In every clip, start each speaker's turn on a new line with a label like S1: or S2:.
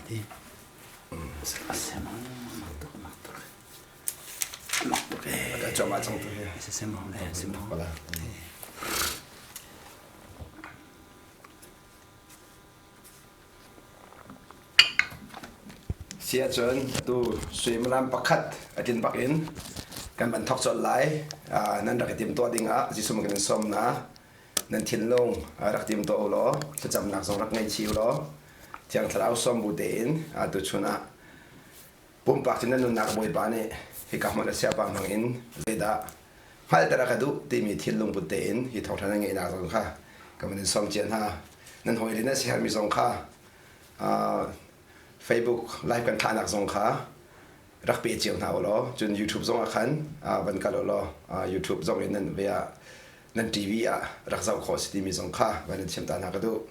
S1: Ti. Mak tuk, mak tuk. Mak tuk eh.
S2: Ka choma chang tu hi.
S1: Si si mo, eh si mo.
S2: Pala. Si ahcun tu suimilam pakhat a tlin bak in kan van thawk colh lai. Nan rak i timtuah ding ah Jesuh min kan in sawm na. Nan thinlung rak timtuah u law thlacamnak zong rak ngei chih u law Thiang Thlarau sawm bu tein tuchun ah pumpak cu nan nunnak Bawipa nih hika hmun a siapa hmang in zeidah hngalhter a ka duh timi thinlung put tein hi thawngṭha nan ngeihnak zong kha ka van in sawm cia hna. Nan hawile nan siaherhmi zong kha Facebook live kan thlahnak zong kha rak pe cio hna u law cun YouTube zong ah khan van kal u law YouTube zong in nan ve ah nan TV ah rak zoh khawh si timi zong kha van in chim ta hna ka duh.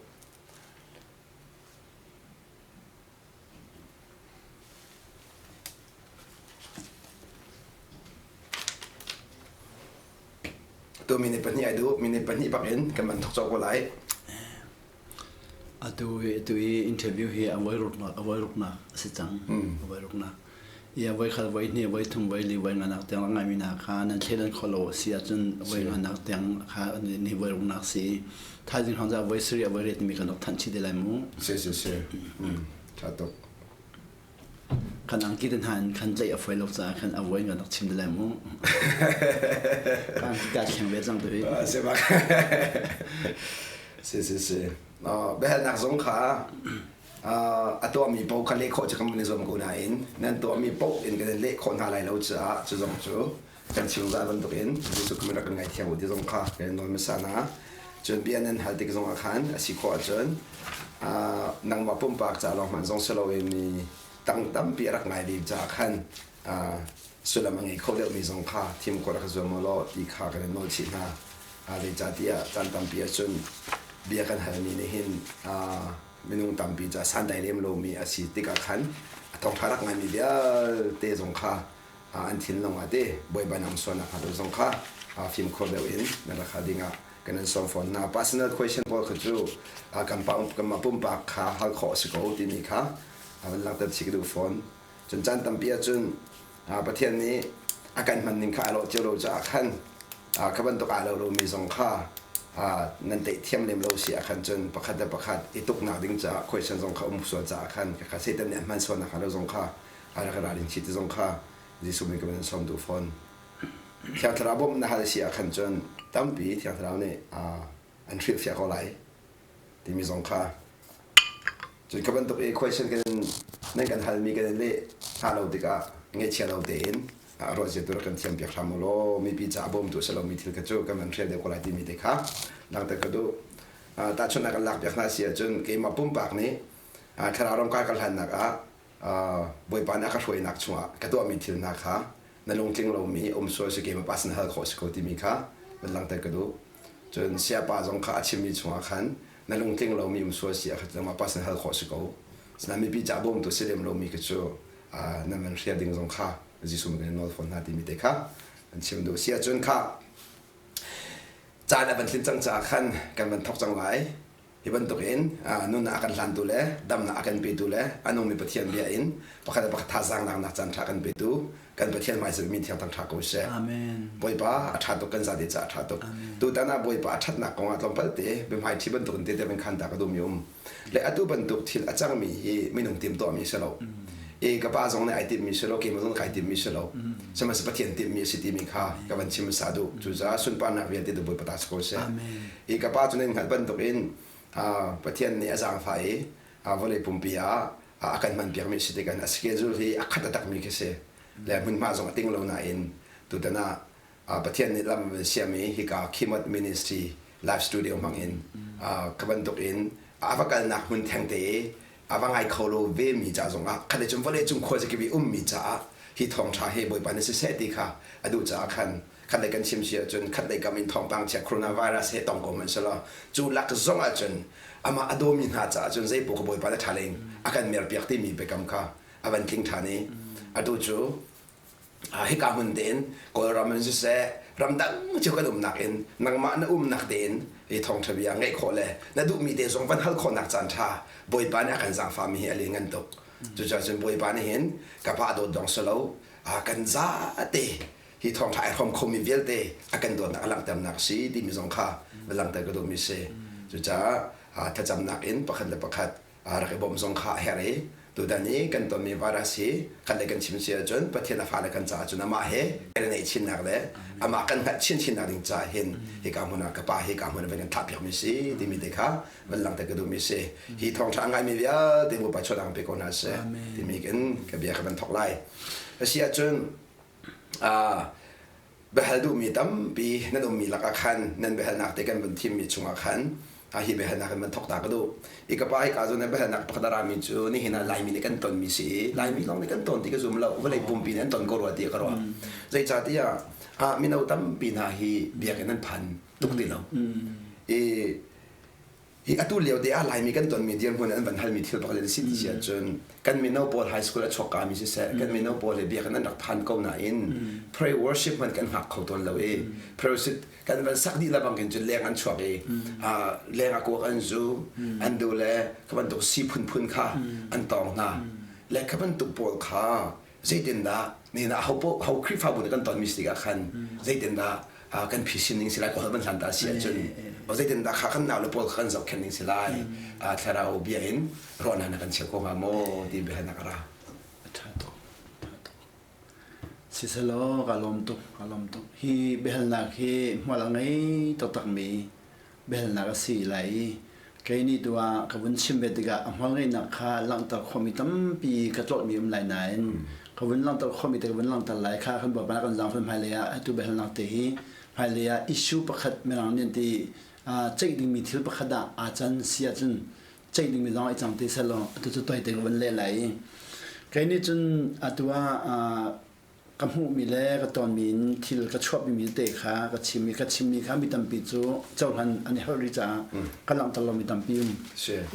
S2: Tu minute pahnih ai duh minute pahnih bak in kan van thok cawk ko lai.
S1: Atu atu i interview hi a voi ruknak a voi ruknak a si cang. A voi ruknak. I a voi khat voi hnih voi thum voi li voi nganak tiang a ngaimi hna kha nan thleidan kho lo a si ahcun voi nganak tiang kha ni voi ruknak si. Thaizing hrawng ca voi sarih a voi riat timi kan rak thanh chih te lai mu.
S2: Si si si. Tha tuk.
S1: Kan angki te hna in khan tlaih a fawi lo caah khan a voi kan rak chim te lai mu. Ka angki ka thleng ve cang tu hi.
S2: Si bak. Si si si. Biahalnak zong kha a tuahmi paoh kha leh khawh cu kan van i zuam ko nain nan tuahmi paoh in kan in leh khawh hna lai lo caah cu zong cu kan chungzah bantukin Jesuh Khrih rak kan ngaithiam u ti zong kha kan in nawl hmasa hna. Cun bia nan hal tik zongah khan a si khawh ahcun nangmah pumpak ca lawng hmanh zong si loin mi tang tampi a rak ngai ve caah khan sullam a ngei kho deuhmi zong kha thim khawh rak zuam u law ti kha kan in nawl chih hna. Zeicahtiah caan tampi ahcun bia kan halmi nih hin minung tampi ca santlai lem lomi a si tikah khan a thawngṭha rak ngaimi vialte zong kha an thinlung ah te bawipa nang sualnak hnga zong kha fimkhur deuh in na rak hal dingah kan in sawm fawn hna. Personal question pawl kha cu kan kanmah pumpak kha hal khawh a si ko timi kha van langhter chih ka duh fawn. Cun caan tampi ahcun Pathian nih a kan hman ning kha a lawh cio lo caah khan kha bantuk aa lo lomi zong kha nan teih thiam lem lo si ah khan cun pakhat le pakhat i tuknak ding caah question zong kha um sual caah khan kha Satan nih a hman sualnak hnga lo zong kha a rak ralrin chih ti zong kha Jesuh min ka van sawm duh fawn. Thiang Thlarau bawmh na hal si ah khan cun tampi Thiang Thlarau nih an hrilhfiah ko lai timi zong kha cun ka bantuk i question kan nan kan halmi kan in leh hna lo tikah ngaihchia lo tein ruah zia tu rak kan thiam piak hram u law mipi ca bawmtu si lomi thil kha cu kan van hrial deuh ko lai timi te kha langhter ka duh. Tahchunhnak kan lak piak hna si ahcun keimah pumpak nih thlarau ram kai ka hlannak ah Bawipa nih a ka hruainak chungah ka tuahmi thil hna kha na lungtling lomi um sual si keimah pa sin hal khawh si ko timi kha van langhter ka duh. Cun sayapa zong kha a chimmi chungah khan na lungtling lomi um sual si ah khan nangmah pa sin hal khawh si ko. Sinain mipi ca bawmtu si lem lomi kha cu nan van hrial ding zong kha Jesuh min in nawl fawn hna timi te kha an chim duh. Si ahcun kha caan a van tlin cang caah khan kan van thawk cang lai. Hi bantukin nunnak a kan hlantu le damnak a kan petu le a nungmi Pathian bia in pakhat le pakhat thazaang laknak caan ṭha kan petu kan Pathian hmaizarh mi thiang thang ṭha ko seh.
S1: Amen.
S2: Bawipa a ṭha tuk kan zate caah a ṭha tuk. Tutan ah Bawipa a ṭhatnak kong ah tlawmpal te biahmai ṭhi bantuk in tete van khan ta ka duhmi um. Le atu bantuk thil a cangmi hi minung timtuahmi si lo. E ka pa zong nih ai timhmi si lo, keimah zong kai timhmi si lo. Sihmanhsehlaw Pathian timhmi a si timi kha ka van chim hmasa duh. Cucaah sunparnak vialte tu Bawipa ta si ko seh.
S1: Amen.
S2: Hi ka pa cu nan hngalh bantukin Pathian nih a zaangfah i vawlei pumpi ah a kan hmanpiakmi a si tikah a schedule hi a khat takmi khi si. Le hmunhma zong a ting lo nain tutan ah Pathian nih lam a siam i hika Khimot Ministry live studio hmang in ka bantuk in a va kalnak hmun thengte i a va ngai kho lo ve mi ca zongah khat le cun vawlei cung khuazakip i ummi caah hi thawngṭha hi Bawipa nih siseh ti kha a duh caah khan khatlei kan chim si ahcun khatlei kam in thawngpang chia coronavirus he tong ko hmanh selaw cu lak zong ahcun amah a dawmi hna caah cun zei ka bawipa le ṭha leng a kan merpiak timi biakam kha a van tling ṭhan i atu cu hika hmun tein Kawlram in siseh ramdang cio kan umnak in nangmah na umnak tein i thawngṭha bia ngeih khawh le na duhmi te zong van hal khawhnak caan ṭha Bawipa nih a kan zaangfahmi hi a lianngan tuk. Cucaah cun Bawipa nih hin ka pa dawt dong si lo, kan zate hi thawngṭha ai hrawm khomi vialte a kan dawtnak a langhternak a si timi zong kha va langhter ka duhmi si. Cucaah thlacamnak in pakhat le pakhat rak i bawmh zong kha a herh i tutan i kan tonmi virus hi khat le kan chim si ahcun Pathian a fale kan caah cun amah he kan i neih chinnak le amah kan hngalh chinchinnak ding caah hin hika hmun ah ka pa hika hmun ah van kan thlahpiakmi si timi te kha van langhter ka duhmi si. Hi thawngṭha a ngaimi vialte Bawipa chuahnak pe ko hna seh timi in ka bia ka van thawk lai. A si ahcun biahal duhmi tampi nan ummi lakah khan nan biahalnak te kan vun thimmi chungah khan hi biahalnak in van thawk ta ka duh. I ka pa hika zawn biahalnak pakhat a rami cu nihin ah Laimi nih kan tonmi si i Laimi lawng nih kan ton ti ka zum lo, vawlei pumpi nih an ton ko rua ti ka ruah. Zeicahtiah mino tampi hna hi biakinn an phan tuk ti lo. I Hi atu lio te ah Laimi kan tonmi dirhmun an van halmi thil pakhat a si ti si ahcun kan mino pawl high school a chuakka mi siseh kan mino pawl hi biakinn an rak phan ko nain pray worship hmanh kan hngak kho tawn lo i pray worship kan van sak dih lebang khin cun leng an chuak i leng ah kuak an zu an du le kha bantuk si phunphun kha an tawng hna le kha bantuk pawl kha zeitindah nihin ah ho ho Khrihfabu nih kan tonmi si tikah khan zeitindah kan phisin ning si lai kawl van hlan ta si ahcun zeitindah kha kan nau le pawl kha kan zohkhenh ning si lai thlarau bia in ruahnak na kan cheu ko hnga maw ti biahalnak a ra.
S1: Ṭha tuk ṭha tuk siselaw ka lawm tuk ka lawm tuk. Hi biahalnak hi hmual a ngei taktakmi biahalnak a si lai i kei nih tu ah ka vun chim ve tikah a hmual ngeihnak kha langhter khawhmi tampi ka tlawhmi um lai nain ka vun langhter khawhmi te ka vun langhter lai kha kan bawipa kan zaangfal hmailei ah atu biahalnak te hi hmailei ah issue pakhat mirang nih an ti ceih dingmi thil pakhat ah aa can si ahcun ceih dingmi zong ai cang te selaw atu cu toi te ka vun leh lai i kei nih cun atu ah ka hmuhmi le ka tonmi in thil ka chuahpimi te kha ka chim i ka chimmi kha mi tampi cu cohlan an i holh rih caah ka langhter lomi tampi um.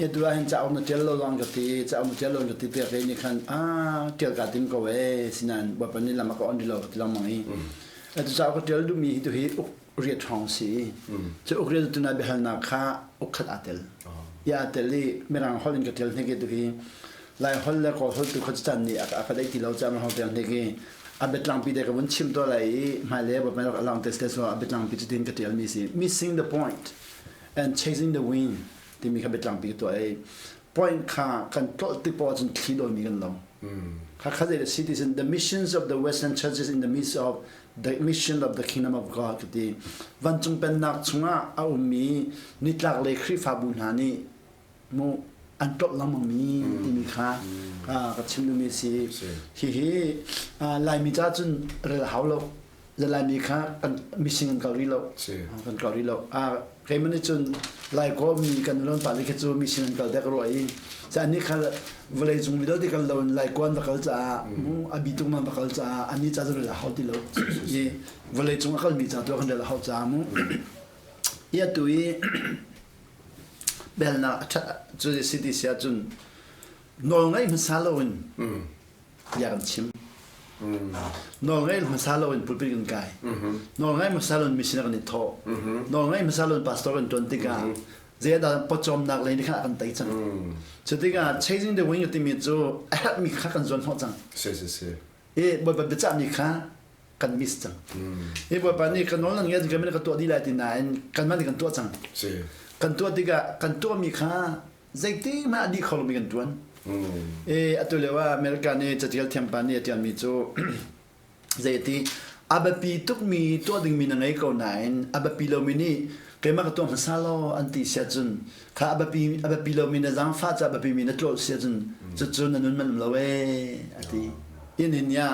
S1: I tu ah hin cauk na ṭial lo lawng ka ti, cauk na ṭial lo ka ti tiah kei nih khan ah ṭial kaa tim ko ee sinain Bawipa nih lam a ka on rih lo ka ti lengmang i atu cauk ka ṭial duhmi hi tu hi uk riat hrawng si. Cu uk riat tu na biahalnak kha uk khat aa tel. I aa tel i Mirang holh in ka ṭial hnik i tu hi Lai holh le Kawl holh tu kha cu caan nih a ka deih ti lo caah hong tiang hnik i a biatlangpi te ka vun chim tuah lai i hmailei ah bawipa rak lang te so a biatlangpi cu tin ka ṭialmi si missing the point and chasing the wind timi kha biatlangpi ka tuah i point kha kan tlolh tik poah cun thli dawimi kan lo. Kha kha zei si ti sin the missions of the western churches in the midst of the mission of the kingdom of God ka ti. Vancung pennak chungah a ummi nitlak lei Khrihfabu hna nih mu an tlolh lengmangmi timi kha ka chim duhmi a si. Hihi Laimi ca cun rel hau lo. Laimi kha kan mising an kal rih lo. Kan kal rih lo. Keimah nih cun Lai mi kan lon pa kha cu mising an kal dek ruah i ca ni kha vawlei cung vialte kal lo in Lai kuan va kal caah mu a bi tuk man va kal caah ani ca cu rel hau ti lo. I vawlei cung a kalmi ca tu kan rel hau caah mu. I atu i Belnak a ṭhat cu si ti si ahcun nawlngaih hmasa loin bia kan chim. Nawlngaih hmasa loin pulpit kan kai. Nawlngaih hmasa loin mission kan i thawh. Nawlngaih hmasa loin pastor kan ṭuan tikah zeidah pawcawmnak lei nih khan a kan tei cang. Cu tikah chasing the wind timi cu a herhmi kha kan zuan hnawh cang.
S2: Si si si.
S1: I Bawipa biacahmi kha kan miss cang. Hi Bawipa nih ka nawl nan ngeih kan ka tuah dih lai ti nain kanmah nih kan tuah cang. Kan tuah tikah kan tuahmi kha zeiti hmanh a dih kho lomi kan tuan. E atu lio ah America nih catial thiampa nih a tialmi cu zeiti a biapi tukmi tuah dingmi na ngei ko nain a biapi lomi nih keimah ka tuah hmasa law an ti siah cun kha a biapi a biapi lomi na zaangfah ca biapi mi na tlawh siah cun cucu na nun man um lo ee a ti. In hin ya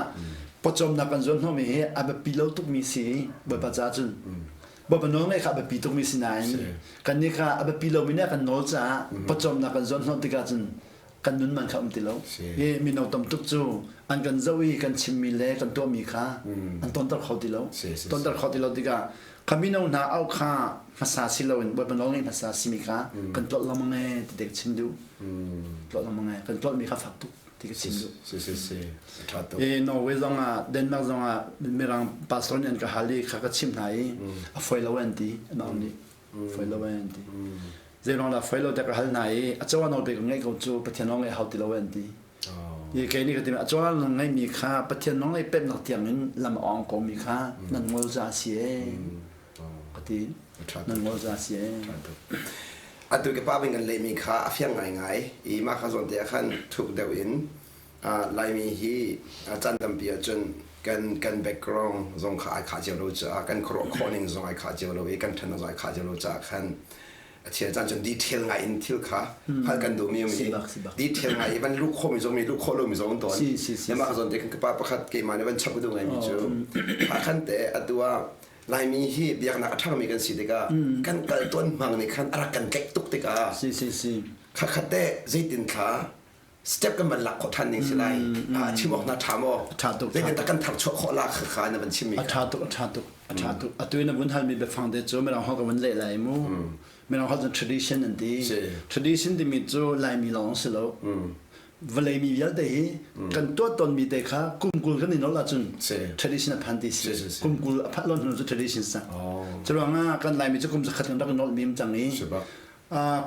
S1: pawcawmnak kan zuam hnawhmi hi a biapi lo tukmi si Bawipa caah cun Bawipa nawl ngaih kha a biapi tukmi si nain kannih kha a biapi lomi nih a kan nawl caah pawcawmnak kan zuam hnawh tikah cun kan nun man kha um ti lo. Hi mino tam tuk cu an kan zoh i kan chimmi le kan tuahmi kha an tonter kho ti lo. Tonter kho ti lo tikah kha mino hna au kha hmasa si loin Bawipa nawl ngaih hmasa simi kha kan tlolh lengmang ee ti te ka chim duh. Tlolh lengmang ee kan tlolhmi kha fak tuk. Ti ka chim duh.
S2: Si si si. Ṭha tuk.
S1: I Norway zong ah Denmark zong ah Mirang pastor nih an ka hal i kha ka chimh hna i a foi lo an ti amah nih foi lo an ti. Zeiruang dah foi lo te ka hal hna i a cawa nawl pe ka ngeih ko cu Pathian nawl ngeih hau ti lo an ti. I kei nih ka ti a cawl nan ngeihmi kha Pathian nong lei pemnak tiang in lam a awng komi kha nan ngol za si ee ka ti. Nan ngol za si ee.
S2: Atu ke pa kan lehmi kha a fiang ngaingai i mah kha zawn te ah khan thuk deuh in Laimi hi caan tampi ahcun kan kan background zong kha ai khah cio lo caah kan khuaruah khawh ning zong ai khah cio lo i kan ṭhan zong ai khah cio lo caah khan a chel caan cun detail ngai in thil kha hal kan duhmi um i detail ngai i van luh khawhmi zong mi luh khawh lomi zong tawn mah zawn te kan pa pakhat keimah nih van chap ka duh ngaimi cu khan te atu ah Laimi hi biaknak a ṭhangmi kan si tikah kan kal tawn hmang nih khan a rak kan tlaih tuk tikah khakhat te zeitin thla step kan van lak khawh ṭhan ning si lai chim awk na ṭha maw
S1: ṭha tuk
S2: zeitin kan thar chuah khawh la kha na van chimmi
S1: a ṭha tuk a ṭha tuk a ṭha tuk atu na vun halmi biafang te cu mirang holh ka vun leh lai mu mirang holh cun tradition an ti tradition timi cu Laimi lawng si lo vawlei mi vialte hi kan tuah tawnmi te kha kum 20 kan i nolh ahcun tradition a phan ti si kum 20 a phanh lo hnu cu tradition sa cu ruangah kan Laimi cu kum zakhat kan rak i nolh mi cang i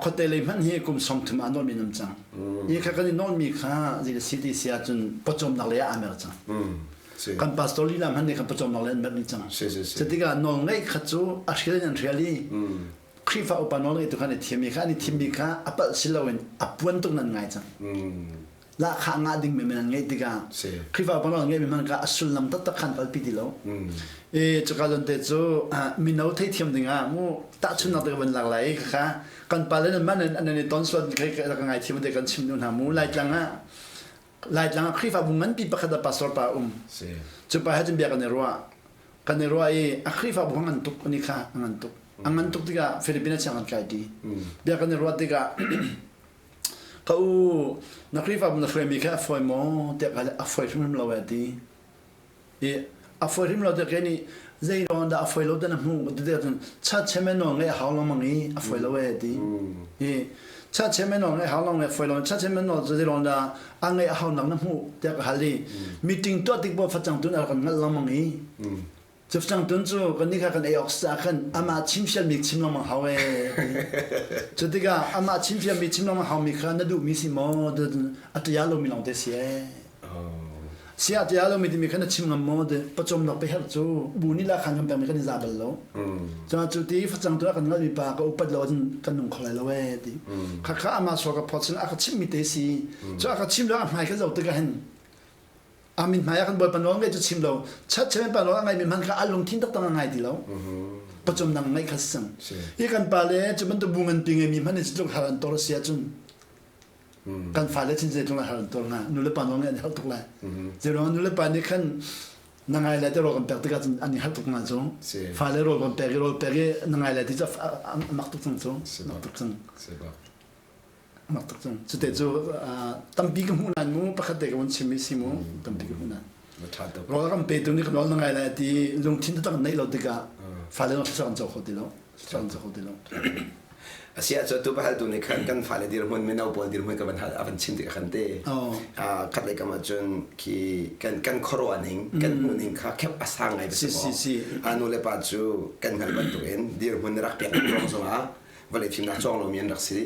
S1: khuate lei hmanh hi kum 30 ah nawlmi an um cang. Hi kha kan i nawlmi kha zei si ti si ahcun pawcawmnak lei ah aa mer cang. Kan pastor lila hmanh nih kan pawcawmnak lei an mer dih cang. Cutikah nawl ngeih kha cu a hrial in an hrial i Khrihfa upa nawl ngeitu kha an i thiam i kha an i thimmi kha a palh si loin a puan tuk nan ngai cang. Lahkhah ngah ding men an ngeih tikah Khrihfa upa nawl ngeihmi hmanh kha a sullam taktak khan kalpi ti lo. E cuka zawn te cu mino theithiam dingah mu tahchunnak te ka van lak lai i kha kan pa le nan man an i ton sual kai ka ngai thiam te kan chim nu hna mu Laitlang ah Laitlang ah Khrihfabu nganpi pakhat ah pastor pa um. Cu pa he cun bia kan i ruah. Kan i ruah i a Khrihfabu ngan tuk ani kha a ngan tuk. A ngan tuk tikah Philippines ah siang kan kai ti. Bia kan i ruah tikah ka u na Khrihfabu na hruaimi kha a fawi maw tiah ka a fawi hrimhrim lo eh ti. I a fawi hrim lo tiah kei nih zei ruang dah a fawi lo ti na hmuh ti tikah cun chat chairman nawl ngeih a hau lengmang i a fawi lo eh ti. I chat chairman nawl ngeih a hau lengmang i a fawi lo chat chairman nawl cu zei ruang dah a ngeih a hau nak na hmuh tiah ka hal i meeting tuah tik paoh facang tun a rak kan ngalh lengmang i Cufcang tun cu kan nih kha kan ei awk sa khan amah chimfialmi chim lengmang hau ee. Cu tikah amah chimfialmi chim lengmang haumi kha na duhmi si maw a tia lomi lawng te si ee. Si a tia lomi timi kha na chim ngam maw pawcawm nak pe herh cu bu nih la khan kan pekmi kan i za bal lo. Cun cu ti facang tu kan ngalmi pa ka upat lo ahcun kan nung kho lai lo ee ti. Kha kha amah sual ka phawt sin a ka chimmi te si. Cu a ka chim lo a hmai ka zoh tikah hin a min hmai ah kan Bawipa nawl ngeih cu chim lo chatchan pa nawl a ngaimi hmanh kha a lungthin taktak a ngai ti lo pawcawm nang ngaih kha si cang hi kan pa le cu bantuk bu nganpi ngeimi hmanh in tluk har an tor si ahcun kan fale chin zeitluk har an tor hnga nu le pa nawl ngeih an har tuk lai zeiruang nu le pa nih khan na ngai lai te rawl kan pek tikah cun an i har tuk nga cu fale rawl kan pek i rawl pek i na ngai lai ti cu a mak tuk cang cu mak tuk cang Mak tuk cang. Cute cu tampi ka hmuh nain mu pakhat te ka vun chim i si mu tampi ka hmuh nain. Rawl kan petu nih kan rawl na ngai lai ti lungthin taktak neih lo tikah fale zong thluachuah kan co kho ti lo. Thluachuah kan co kho ti lo.
S2: Asi ah cu tu pahal tu nih khan kan fale dirhmun mino pawl dirhmun ka van hal a van chim tikah khan te khat lei kam ah cun khi kan kan khuaruah ning kan hmuh ning kha khep a sang ngai
S1: si si si
S2: a nu le pa cu kan hngalh bantukin dirhmun rak pek ruang zongah vawlei fimnak cawng lomi an rak si.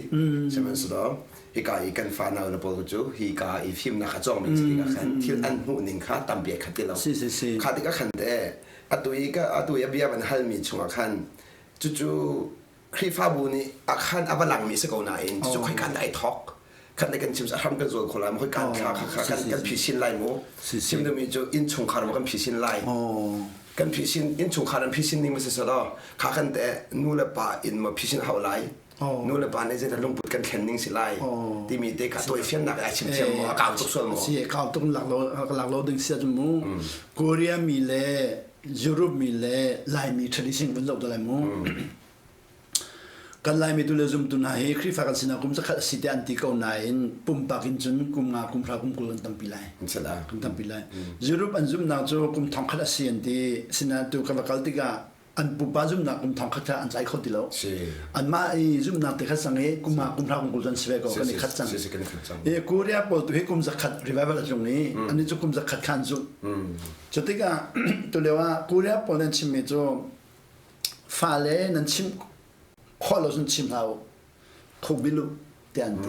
S2: Sihmanhsehlaw hika i kan fanau le pawl cu hika i fimnak a cawngmi si tikah khan thil an hmuh ning kha tampi ai khat ti lo. Kha tikah khan te atu i ka atu i a bia van halmi chungah khan cucu Khrihfabu nih a khan a va langmi si ko nain cucu khoika dah ai thawk khat le kan chim a hram kan zual kho lai mu khoika thla kha kha kan kan phisin lai mu chim duhmi cu innchungkhar mu kan phisin lai kan phisin innchungkhar an phisin ning ma si selaw kha kan te nu le pa in ma phisin hau lai nu le pa nih zeidah lungput kan thlen ning si lai timi te kha tawifiannak ai chim thiam maw a kau tuk sual maw
S1: si kau tuk lak lo lak lo ding sia mu Korea mi le Europe mi le Laimi tradition kan zoh te lai mu Kan Laimi tu le zumtu hna hi Khrihfa kan sinak kum zakhat a si tiah an ti ko nain pumpak in cun kum nga, kum hra, kum 20 an tampi lai. Kan tampi lai. Europe an zumhnak cu kum 1000 a si an ti. Sinain tu ka va kal tikah an pupa zumhnak kum 1000 kha an tlai kho ti lo. Anmah i zumhnak te kha sang i kum nga, kum hra, kum 20 an si ve ko kan i khat cang. I Korea pawl tu hi kum zakhat revival a tlung i an cu kum zakhat kha an zumh. Cu tikah tulio ah Korea pawl an chimmi cu Fale nan chimh khawh lo cun chim hlah u. Kho bil u tiah an ti.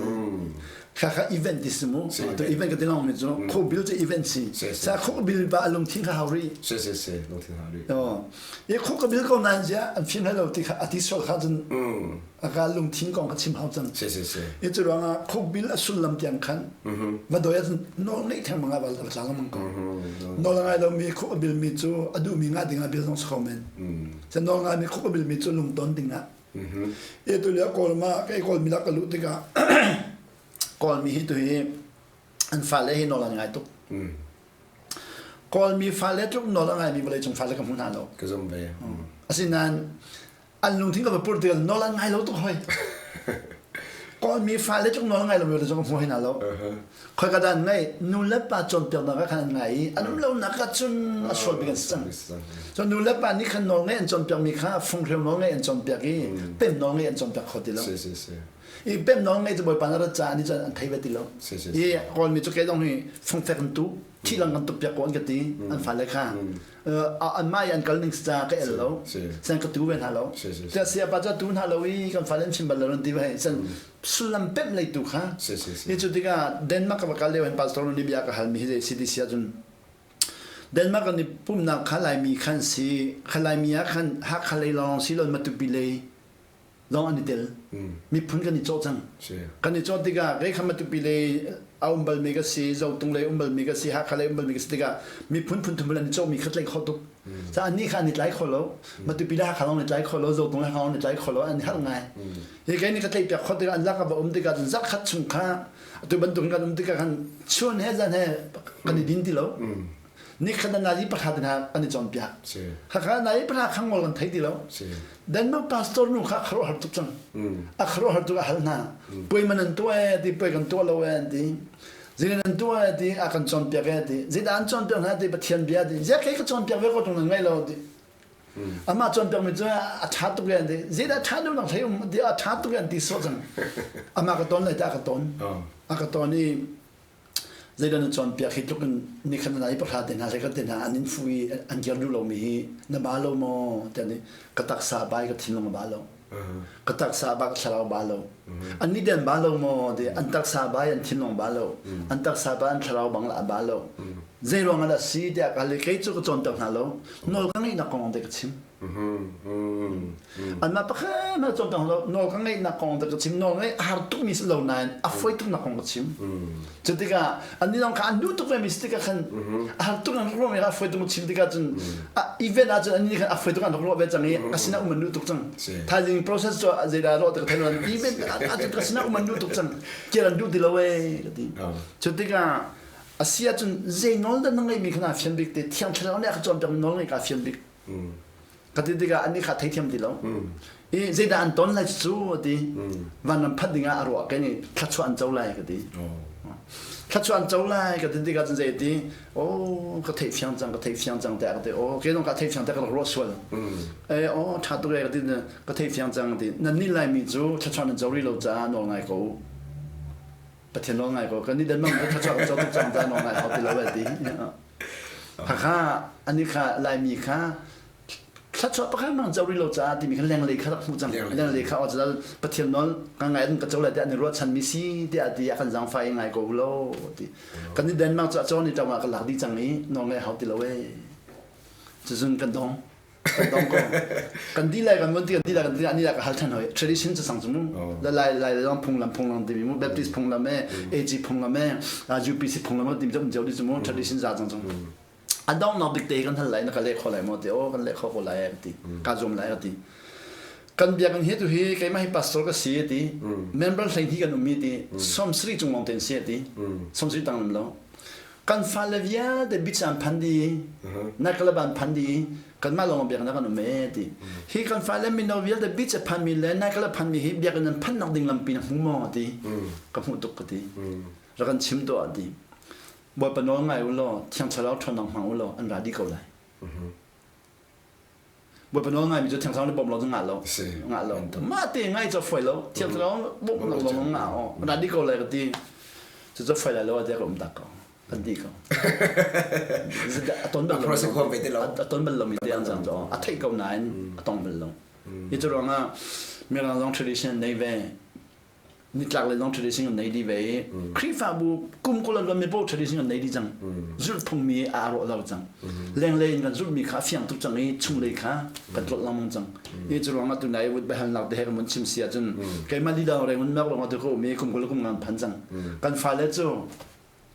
S1: Kha kha event ti si mu. To event ka ti long mi cu kho bil cu event si. Sa kho bil pa lungthin kha hau ri.
S2: Si si si lungthin hau ri.
S1: Oh. I kho ka bil ko nan zia an fim lo ti kha ati sol kha cun aka lungthin kong ka chim hau cang.
S2: Si si si.
S1: I cu ruangah kho bil a sullam tiang khan va doi ah nawl ngeih theng manga bal tla lang ko. Nawl ngai lo mi kho bil mi cu a duh mi nga ding ah bil zong si kho men. Sa nawl ngai mi kho bil mi cu lungton ding ah. I tu lio Kawl ma kei Kawl mi lak ka luh tikah Kawlmi hi tu hi an fale hi nawl an ngai tuk. Kawlmi fale tluk nawl a ngaimi vawleicung fale ka hmu hna lo.
S2: Ka zum ve.
S1: Asinain an lungthin ka va pur tikah nawl an ngai lo tuk hoi. Kawlmi fale tluk nawl a ngai lomi vawleicung ka hmu hoi hna lo. Khoi ka dan ngai nu le pa cawnpiaknak ah khan an ngai i an um lonak ah cun a sual bik an si cang. So nu le pa nih khan nawl ngai an cawnpiakmi kha funghreu nawl ngai an cawnpiak i pem nawl ngai an cawnpiak kho ti lo. I pem nawl ngai cu Bawipa na rat caah nih cun an thei ve ti lo. I Kawlmi cu kei zong hi fungfek an tu thi lang kan tuk piak ko an ka ti an fale kha anmah i an kal ning ca ka el lo sen ka tu ve hna lo tiah sayapa cu tu hna lo i kan fale an chim bal lo an ti ve sen sullam pemh lei tu kha hi cu tikah Denmark ka va kal lio hin pastor nih bia ka halmi hi CDC ah cun Denmark kan i pumnak kha Laimi khan si kha Laimi ah khan Hakha lei lawng si lo Matupi lei lawng an i tel. Miphun kan i cawh cang. Kan i cawh tikah kei kha Matupi lei a um balmi ka si, Zotung lei um balmi ka si, Hakha lei um balmi ka si tikah miphun phun thum an i cawhmi kha tlai kho tuk. Ca annih kha an i tlai kho lo. Matupi le Hakha lawng an i tlai kho lo, Zotung le Hakha lawng an i tlai kho lo, an i harh ngai. Hi kei nih ka tlaih piak khawh tikah an lak a va um tikah cun zarh khat chung kha atu bantuk in kan um tikah khan chun he zan he kan i din ti lo. Nikhat na nazi pahra te hna kan i cawnpiak. Khakha nazi pahra kha ngol kan thei ti lo. Denmark pastor nu kha kharuah har tuk cang. A kharuah har tuk a hal hna. Puai man an tuah e ti puai kan tuah lo e an ti. Zin an tuah e ti a kan cawnpiak e ti. Zeidah an cawnpiak hna ti Pathian bia ti. Ziak kei ka cawnpiak ve ko tung nan ngei lo ti. Amah cawnpiak mi cu a ṭha tuk e an ti. Zeidah ṭha deuh nak hlei um ti a ṭha tuk e an ti sawh cang. Amah ka ton lai ta ka ton. A ka ton i Zeidah na cawnpiak hi tluk in nikhat na i pahra te hna hlei te hna an in fuh i an kir duh lomi hi na ba lo maw tiah nih ka taksa ba i ka thinlung a ba lo. Ka taksa ba ka thlarau ba lo. An nih den ba lo maw ti an taksa ba i an thinlung ba lo. An taksa ba an thlarau bang la ba lo. Zei ruang ah dah si tiah ka hal i kei cu ka cawnpiak hna lo. Nawl ka ngeihnak kong te ka chim. Anmah pakhat hmanh cawnpiak lo nawl ka ngeihnak kong te ka chim nawl ngeih a har tukmi si lo nain a fawi tuknak kong ka chim. Cu tikah annih zong kha an duh tuk vemi si tikah khan a har tuk an ruahmi kha a fawi tuk chim tikah cun event ah cun annih khan a fawi tuk an rak ruah ve cang i ka sinah um an duh tuk cang. Thaizing process cu zeidah ruah tik thei lo event ah cun ka sinah um an duh tuk cang. Kir an duh ti lo ee ka ti. Cu tikah a si ahcun zei nawl dah na ngeihmi kha naa fian bik te Thiang Thlarau nih a ka cawnpiakmi nawl ngeih kaa fian bik. Ka ti tikah annih kha theithiam ti lo. I zeidah an ton lai cu a ti. Vanram phanh dingah a ruah kai nih thluachuah an co lai ka ti. Thluachuah an co lai ka ti tikah cun zei a ti. Oh ka theih fiang cang ka theih fiang cang tiah ka ti. Oh kei zong ka theih fiang tiah ka rak ruah sual. Eh oh ṭha tuk e ka ti ka theih fiang cang ti. Nan nih Laimi cu thluachuah nan co rih lo caah nawl ngai ko u. Pathian nawl ngai ko. Kan nih Denmark cu thluachuah kan co tuk cang caah nawl ngai hau ti lo eh ti. Hakha ani kha Laimi kha thluachuah pakhat mang co rih lo caah timi kha lenglei kha rak hmuh cang. Lenglei kha awcal Pathian nawl ka ngai an ka co lai tiah an i ruahchan mi si tiah ti a kan zaangfah i ngai ko lo ti. Kan i Denmark cu a cawn i ṭong ah ka lak dih cang i nawl ngai hau ti lo ee. Cuzun kan dong. Kan dong ko. Kan di lai kan mun ti kan di lai kan di lai ani ka hal than hoi. Tradition cu sang cu mu. La lai lai long phunglam phunglam timi mu Baptist phunglam e AG phunglam e UPC phunglam timi cu um cio di cu mu tradition za cang cu. A dong nok bik te kan hal lai na ka leh kho lai maw ti o kan leh kho ko lai ka ti. Ka zum lai ka ti. Kan biakinn hi tu hi keimah hi pastor ka si ti. Member hlei hi kan um mi ti. Som sri cung lawng ten si ti. Som sri tang lam lo. Kan fale vialte beach an phan dih, nightclub an phan dih, kanmah lawng biakinn ah kan um ee ti. Hi kan fale mino vialte beach a phanmi le nightclub phanmi hi biakinn an phannak ding lampi na hmu maw ti. Ka hmuh tuk ka ti. Rak kan chim tuah ti. Bawipa nawl ngai u law, Thiang Thlarau ṭhawnnak hmang u law an ra dih ko lai. Bawipa nawl ngaimi cu Thiang Thlarau nih bawmh lo cu ngah lo. Ngah lo. Mah te ngai cu a fawi lo. Thiang Thlarau bawmh lo lawng ngah aw. Ra dih ko lai ka ti. Cucu fawi lai lo tiah ka um tak ko. Kan ti ko. A ton bal lo. A ton bal lomi te an cang cu. A theih ko nain a tong bal lo. Hi cu ruangah Mirang zong tradition nei ve. Nitlak le zong tradition kan nei dih ve i Khrihfabu kum kul an mi paoh tradition kan nei dih cang. Zulh phungmi aa rawh lo cang. Lenglei in kan zulhmi kha a fiang tuk cang i chunglei kha kan tlolh lengmang cang. I cu ruangah tunai vut biahalnak te he kan vun chim si ahcun keimah lila reng un mek lawng tu ka um i kum 20 kum ngan phan cang. Kan fale cu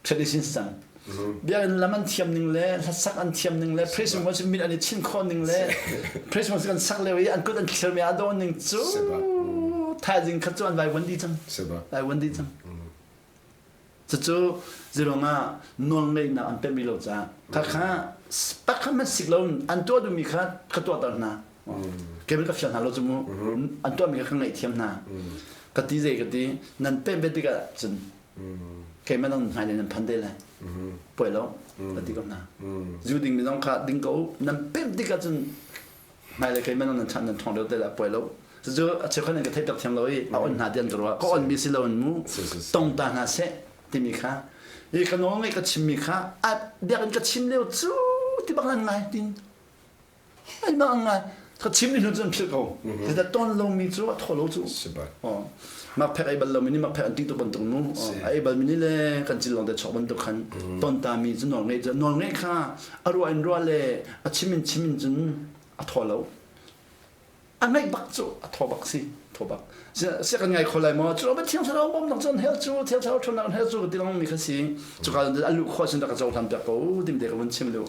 S1: tradition cang. Biakinn lam an thiam ning le hlasak an thiam ning le praise and worship min an i chinh khawh ning le praise and worship kan sak lio i an kut an thlir mi a dawh ning cu thaizing khat cu an vaivuan dih cang. Vaivuan dih cang. Cucu zirong ah nawlngeihnak an pek rih lo caah khakha pakhat hmanh sik lo an tuah duhmi kha ka tuahter hna. Kei ka fial hna lo cu mu. An tuahmi kha ka ngaihthiam hna. Ka ti zei ka ti nan pemh ve tikah cun keimah nang hmai nan phan te lai. Puai lo ka ti ko hna. Zu ding mi zong kha ding ko nan pemh tikah cun hmailei keimah nan chan nan ṭhawng deuh te lah puai lo. Cucu a cheukhat in ka theih tak thiam lo i a on hna ti an ka ruah. Ka on mi si lo in mu tong ta hna seh timi kha i ka nawl ngeih ka chimmi kha a biakinn ka chim lio cu ti bak nan ngai tin ai bak an ngai ka chim ni hnu cu an philh ko. Zeicah ton lomi cu a thaw lo cu. Mak phek ei bal lomi nih mak phek an ti tuk bantuk mu. A ei balmi nih le kan cil lawng te chok bantuk khan ton ta mi cu nawl ngeih cu nawl ngeih kha a ruah in ruah le a chim in chim in cun a thaw lo. A ngaih bak cu a thaw bak si thaw bak. Sia kan ngai kho lai maw? Cu ba thiang thlarau bawmnak cun hell cu thiang thlarau ṭhawnnak in hell cu ti lang mi kha si. Cuka a luh khawh cun rak ka cohlan piak ko tim te ka vun chim lu.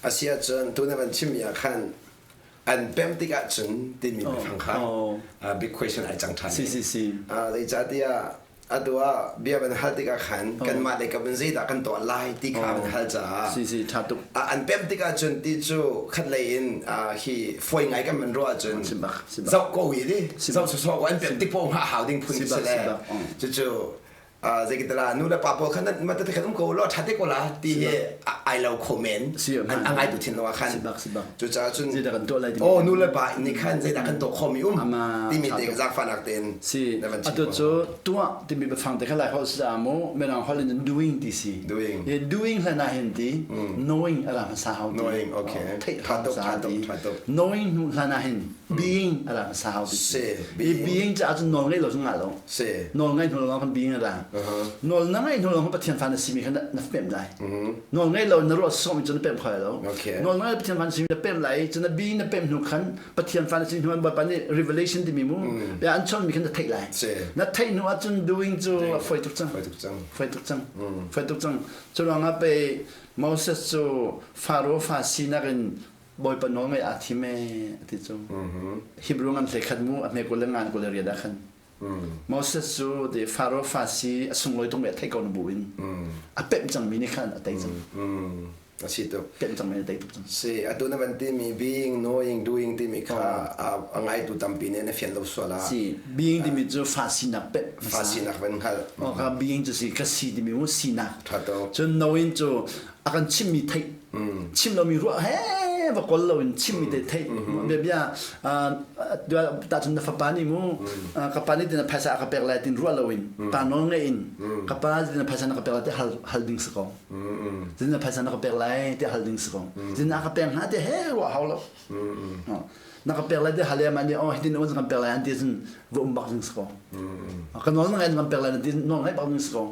S2: A si ahcun tu na van chimmi ah khan an pem tikah cun timi biafang kha big question ai cang ṭhan.
S1: Si si si.
S2: Zeicahtiah atu ah bia van hal tikah khan kanmah lei kam in zeidah kan tuah lai ti kha van hal caah
S1: si si ṭha tuk.
S2: An pem tikah cun ti cu khat lei in hi foi ngai kan van ruah ahcun zoh ko hi di zoh sawsawh ko an pem tik poh hngah hau ding phun si le cucu zeikitala nu le pa pawl khan nan mate khan um ko law ṭha te ko la ti hi ai lo kho men an ngai tu thin lo ah khan cucaah cun
S1: zeidah kan tuah lai
S2: oh nu le pa nih khan zeidah kan tuah khomi um timi te zaangfahnak tein
S1: si atu cu tuah timi biafang te kha lai holh si mu mirang holh in doing ti si
S2: doing
S1: doing hlan ah hin ti knowing ala hmasa hau ti
S2: knowing okay
S1: theih hmasa ti knowing hnu hlan ah hin being ala hmasa hau ti
S2: si
S1: being ca cun nawl ngei lo cu ngah lo
S2: si
S1: nawl ngai hnu lawng kan being ala nawl na ngai hnu lawng Pathian fa na simi kha na pemh lai nawl ngei lo na ruah sawm cu na pemh kho lo nawl ngai Pathian fa na simi na pemh lai cu na being na pemh hnu khan Pathian fa na si hnu Bawipa nih revelation timi mu bia an chonmi khan na theih lai na theih hnu ahcun doing cu a foi tuk cang
S2: foi tuk cang
S1: foi tuk cang foi tuk cang cu ruangah pe Moses cu Pharaoh fa sinak in Bawipa nawl ngai aa thim ee ti cu Hebrew ngan hlei khat mu a hme 29 28 ah khan Moses cu the Pharaoh fa si a sunglawi tuk mi a theih ko na bu in a pemh cangmi nih khan a tei cang.
S2: A si tuk.
S1: Pemh cangmi a tei tuk cang.
S2: Si, atu na van timi being, knowing, doing timi kha a ngaitu tampi nih na fian lo sual ah.
S1: Si, being timi cu fa sinak pemh.
S2: Fa sinak van hngalh.
S1: Oh, ka being cu si, ka si timi mu sinak.
S2: Tha tuk.
S1: Cun knowing cu a kan chimmi theih. Chim lomi ruah he va kol loin chimmi te theih. Bia bia tahcun na fapa nih mu ka pa nih tina phaisa a ka pek lai tin ruah loin pa nawl ngei in ka pa tina phaisa na ka pek lai ti hal hal ding si ko. Tina phaisa na ka pek lai ti hal ding si ko. Tina ka pek hnga ti he ruah hau lo. Na ka pek lai ti hal ma nih oh hitin un kan pek lai an ti cun va um bak ding si ko. Ka nawl na ngai kan pek lai na ti nawl ngai bak ding si ko.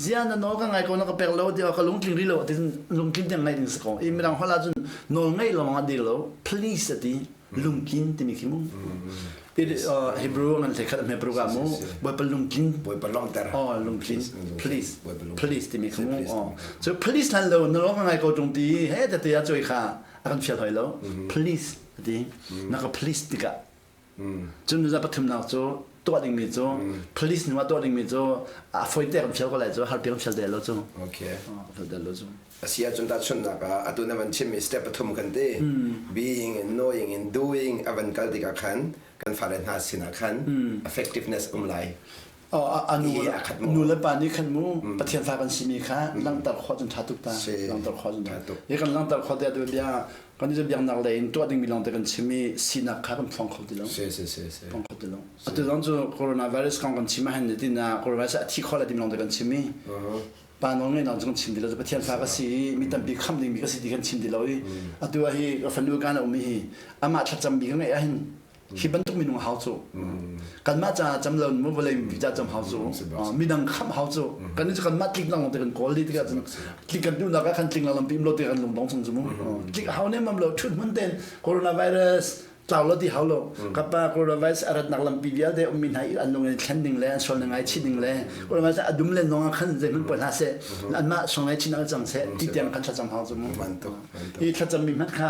S1: Zia na nawl ka ngai ko na ka pek lo ti ka lungtling ri lo ti lungtling tiang ngai ding si ko. I midang holh ahcun nawl ngai lo ah dir lo please ati lungkin timi khi mu. Hebrew ngan hlei khat hme paruk ah mu Bawipa lungtling
S2: Bawipa lawmter
S1: oh lungtling please please timi khi mu oh so please hlan lo na nawl ka ngai ko tung ti he te te a choi kha a kan fial hoi lo please ati na ka please tikah cun nuza pathumnak cu tuah dingmi cu police nu ah tuah dingmi cu a foi te kan fial ko lai cu har kan fial del lo cu
S2: okay
S1: fial del lo cu
S2: a si ahcun tahchunhnak ah atu na van chimmi step pathum kan ti being and knowing and doing a van kal tikah khan kan fale hna sinah khan effectiveness um lai.
S1: Nu le pa nih khan mu Pathian fa kan simi kha langhter khawh cun ṭha tuk ta langhter khawh cun ṭha tuk hi kan langhter khawh te bia kan i biaknak lei in tuah dingmi lawng te kan chim i sinak kha kan phuang kho ti lo phuang kho ti lo atu zong cu coronavirus kong kan chim ahhin tin coronavirus a thi kho la timi lawng te kan chim i pa nawl ngei nawn cu kan chim ti lo Pathian fa ka si i mi tampi khamh dingmi ka si ti kan chim ti lo i atu ah hi ka fanu kan a um i hi amah thlacam bi ka ngeih ahhin. Hi bantuk minung hau cu. Kanmah caah cam lo mu vawlei mi ca cam hau cu. Midang khamh hau cu. Kan cu kanmah tlik lang te kan kawl li tikah cun tlik kan duhnak ah khan tling lang lampi um lo te kan lungdong chung cu mu. Tlik hau ne mam lo thut hmun ten coronavirus tlau lo ti hau lo. Kapa coronavirus a ratnak lampi vialte ummi hna i an lung in thlen ding le an sual ngai chih ding le coronavirus a dum le nong ah khan zeihmanh poi hlah seh anmah sual ngai chih nak cang seh ti tiang kan thlacam hau cu mu. Hi thlacam mi hmanh kha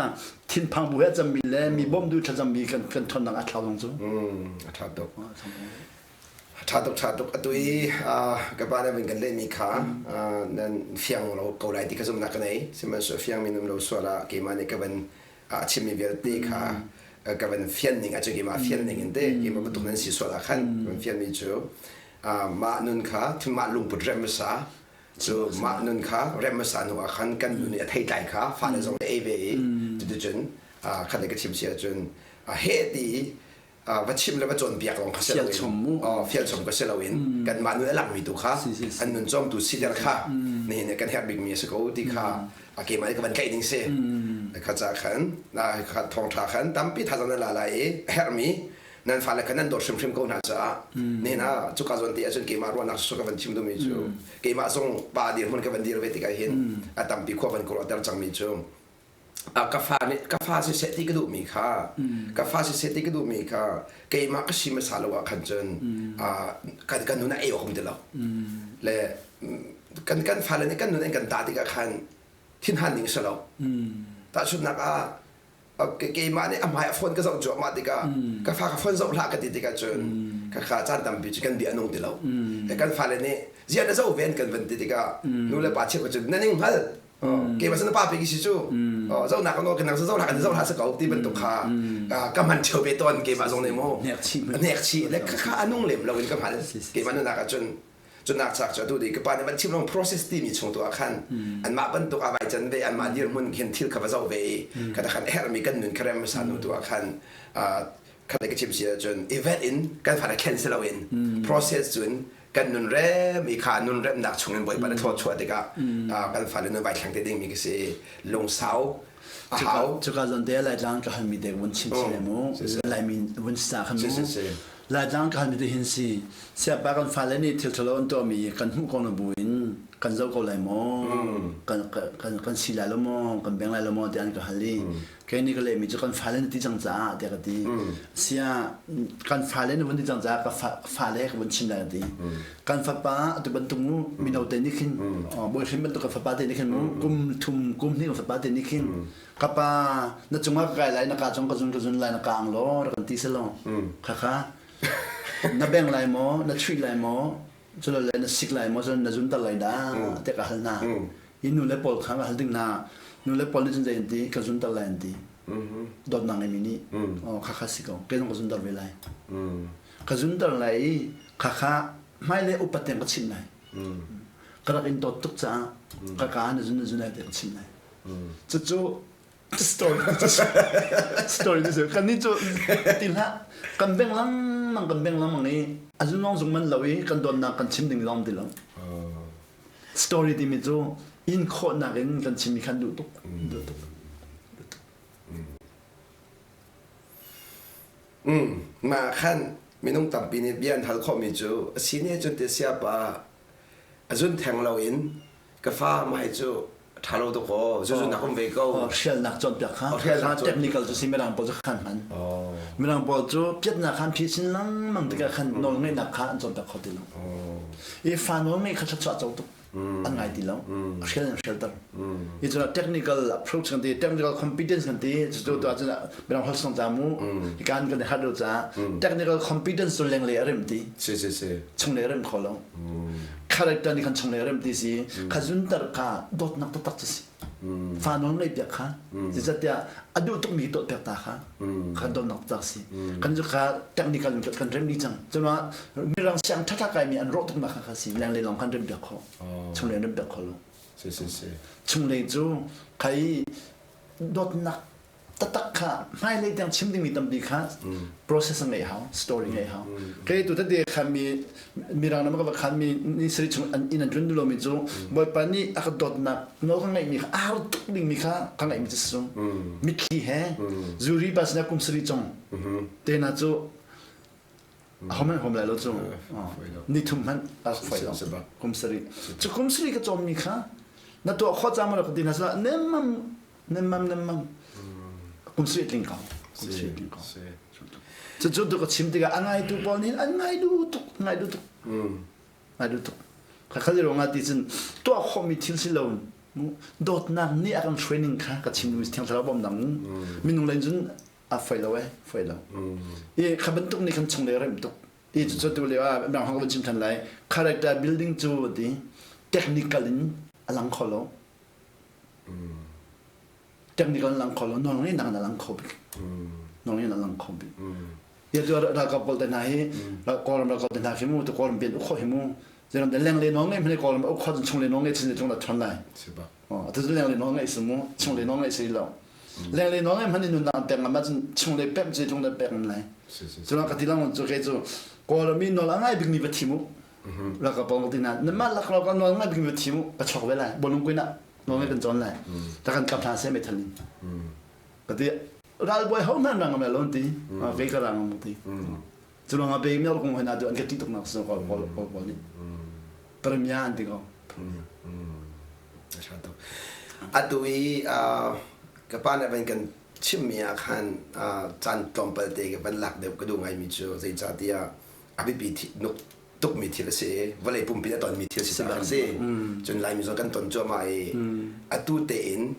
S1: thinphang bu he cammi le mi bawmh duh thlacammi kan kan ṭhawnnak a thlau zong cu.
S2: A ṭha tuk. A ṭha tuk, ṭha tuk. Atu i ka pa nih vun kan lehmi kha nan fiang lo ko lai ti ka zumhnak ka nei. Sihmanhsehlaw fiangmi nan lo sual ah keimah nih ka van a chimmi vialte kha ka van fian ning ahcun keimah fian ning in te keimah bantuk nan si sual ah khan van fianmi cu mah nun kha mah lungput rem hmasa Cu mah nun kha rem hmasa hnu ah khan kan nu nih a theitlai kha fale zong nih ei ve i cuticun khat le ka chim si ahcun heh ti va chim le va cawnpiak lawng kha si loin fialchom ka si loin kanmah nun a langmi tu kha an nun cawmtu siter kha nihin kan herh bikmi a si ko ti kha a keimah nih ka van tlaih ding si kha ca khan thawngṭha khan tampi thazaang nan la lai i a herhmi Nan fale kha nan dawt hrimhrim ko hna caah nihin ah cuka zawn te ahcun keimah ruahnak cu ka van chim duhmi cu keimah zong pa dirhmun ka van dir ve tikah hin a tampi khua van ka ruahter cangmi cu ka fa nih ka fa siseh ti ka duhmi kha ka fa siseh ti ka duhmi kha keimah ka si hmasa lo ah khan cun kan kan nun a ei awk um ti lo le kan kan fale nih kan nun an kan tah tikah khan thinhan ding si lo tahchunhnak ah keimah nih a hmai a phone ka zoh cuahmah tikah ka fa ka phone zoh hlah ka ti tikah cun ka kha caan tampi cu kan bia a nung ti lo kan fale nih ziah na zoh ven kan van ti tikah nu le pa cheu cun na ning hngal keimah san pa pe ki si cu zohnak ka nang zoh hlah kan zoh hlah sa ko ti bantuk kha ka hman cheu ve tawn keimah zong nih mu nek chi le kha a nung lem lo in ka hngal keimah nunak ah cun Cunak chak cu atu di ka pa nih van chim long process timi chung tu ah khan anmah bantuk a vai can ve anmah dirhmun khin thil kha va zoh ve i kha khan herhmi kan nun kha rem hmasa nu tu ah khan kha ka chim si ahcun event in kan fa thlen si loin process cun kan nun rem i kha nun remnak chung in Bawipa na thaw chuah tikah kan fale nun vai thleng te dingmi ka si lungsau a hau.
S1: Cuka zon te Laitlang ka halmi te vun chim si le mu Laimi vun sa khan mu Laitlang ka halmi te hin si Siapa kan fale nih thil ṭhalo an tuahmi kan hmuh ko na buin kan zoh ko lai maw kan kan kan si lai lo maw kan beng lai lo maw tiah an ka hal i kei nih ka lehmi cu kan fale na ti cang caah tiah ka ti sia kan fale na vun ti cang caah ka fale ka vun chim lai ka ti kan fapa atu bantuk mu mino te nih khin bawi hrim bantuk ka fapa te nih khin mu kum thum kum hnih ka fapa te nih khin ka pa na cungah ka kai lai na ka cung ka zun ka zun lai na ka ang law rak kan ti selaw kha kha na beng lai maw na chuih lai maw culole na sik lai maw cun na zunter lai dah tiah ka hal hna hi nu le pawl kha ka hal ding hna nu le pawl nih cun zei an ti ka zunter lai an ti dawtnak ngeimi nih kha kha si ko kei zong ka zunter ve lai ka zunter lai i kha kha hmailei upat tiang ka chimh lai ka rak in dawt tuk caah ka ka na zun na zun lai tiah ka chimh lai cucu story story cu kan nih cu ti hlah kan beng lengmang kan beng lengmang i a zun lawng zung man lo i kan dawtnak kan chim ding lawng ti lo story timi cu in khawhnak in kan chim mi khan duh tuk duh tuk
S2: Mah khan minung tampi nih bia an hal khawhmi cu a si ne cun te siapa a zun theng loin ka fa mai cu a ṭha lo tuk aw zuzun nak um ve ko.
S1: Hrialnak cawnpiak kha technical cu si mirang pawl cu khan hman mirang pawl cu piatnak khan phi sin lengmang tikah khan nawl ngeihnak kha an cawnpiak kho ti lo i fa nawl ngeih kha thluachuah co tuk an ngai ti lo hrial in hrialter hi cu technical approach kan ti technical competence kan ti cu tu ahcun mirang holh song ca mu hi kan kan har lo ca technical competence cu lenglei a rem ti
S2: si si si
S1: chunglei a rem kho lo character nih khan chunglei a rem ti si kha zunter kha dawtnak taktak cu si fa nawl ngeih piak kha zeicahtiah a duh tukmi dawt piak ta kha kha dawtnak taktak si kan cu kha technical in kan rem ni cang cuma mirang siang thatha kaimi an rawh tuknak kha kha si lenglei lawng khan rem piak kho chunglei rem piak kho lo
S2: si si si
S1: chunglei cu khai dawtnak. Tatak kha hmailei tiang chim dingmi tampi kha process a ngeih hau, story ngeih hau. Kei tu tete khan mi mirang ram ka va khan mi ni sari chung an inn an tlun duh lomi cu Bawipa nih a ka dawtnak nawl ka ngeihmi kha a har tuk dingmi kha ka ngeihmi cu si mitthli he zuri pa sinah kum sarih cung te hna cu Ahohmanh huam lai lo cu. Ni thum hmanh a rak foi lo. Kum sarih. Cu kum sarih ka cawmmi kha na tuah khawh cang maw ka ti hna sila nemmam nemmam nemmam kum sarih tling ko. Kum sarih tling ko. Cucu tu ka chim tikah a ngaitu pawl nih an ngai duh tuk, ngai duh tuk. Ngai duh tuk. Kha ruang ah ti cun tuah khawhmi thil si lo dawtnak nih a kan hruai ning kha ka chim duhmi thiang thlarau bawmnak minung len cun a foi lo eh foi lo i kha bantuk nih kan chung le rem tuk i cu tu lio ah mirang hong kan chim than lai character building cu ti technical in a lang kho lo technical in lang kho lo nawl ngai nak na lang kho bik nawl ngai na lang kho bik ya tu ralkap pawl te hna hi kawlram ralkap te hna khi mu tu kawlram pian ukho hi mu zeram te leng le nawl ngai hmene kawlram ukho chung le nawl ngai chin chung la thon lai atu leng le nawl ngai si mu chung le nawl ngai si lo Lenglei nawl ngai hmanh in nunnak an pek ngam ahcun chunglei pemh cu tlung le pek ngam lai. Cun ka ti lang cu kei cu Kawlram i nawl a ngai bikmi va thim u. Ralkap pawl ka ti hna nanmah lak lawng nawl a ngai bikmi va thim u ka chuak ve lai bawlung kuin ah nawl ngai kan cawn lai. Ta kan kap hna seh meithal in. Ka ti ralbawi ho hmanh rang ngam lai lo an ti. Kei ka rang ngam ti. Cu ruangah pe mel kong hna tu an ka ti tuk nak so kawl kawl kawl pawl nih. Premier an ti ko. Premier.
S2: Atu i ka pa nih van kan chimmi ah khan caan tlawmpal te ka van lak deuh ka duh ngaimi cu zeicahtiah a biapi nuk tukmi thil a si i vawlei pumpi a tonmi thil si caah a si. Cun Laimi zong kan ton cuahmah i atu tein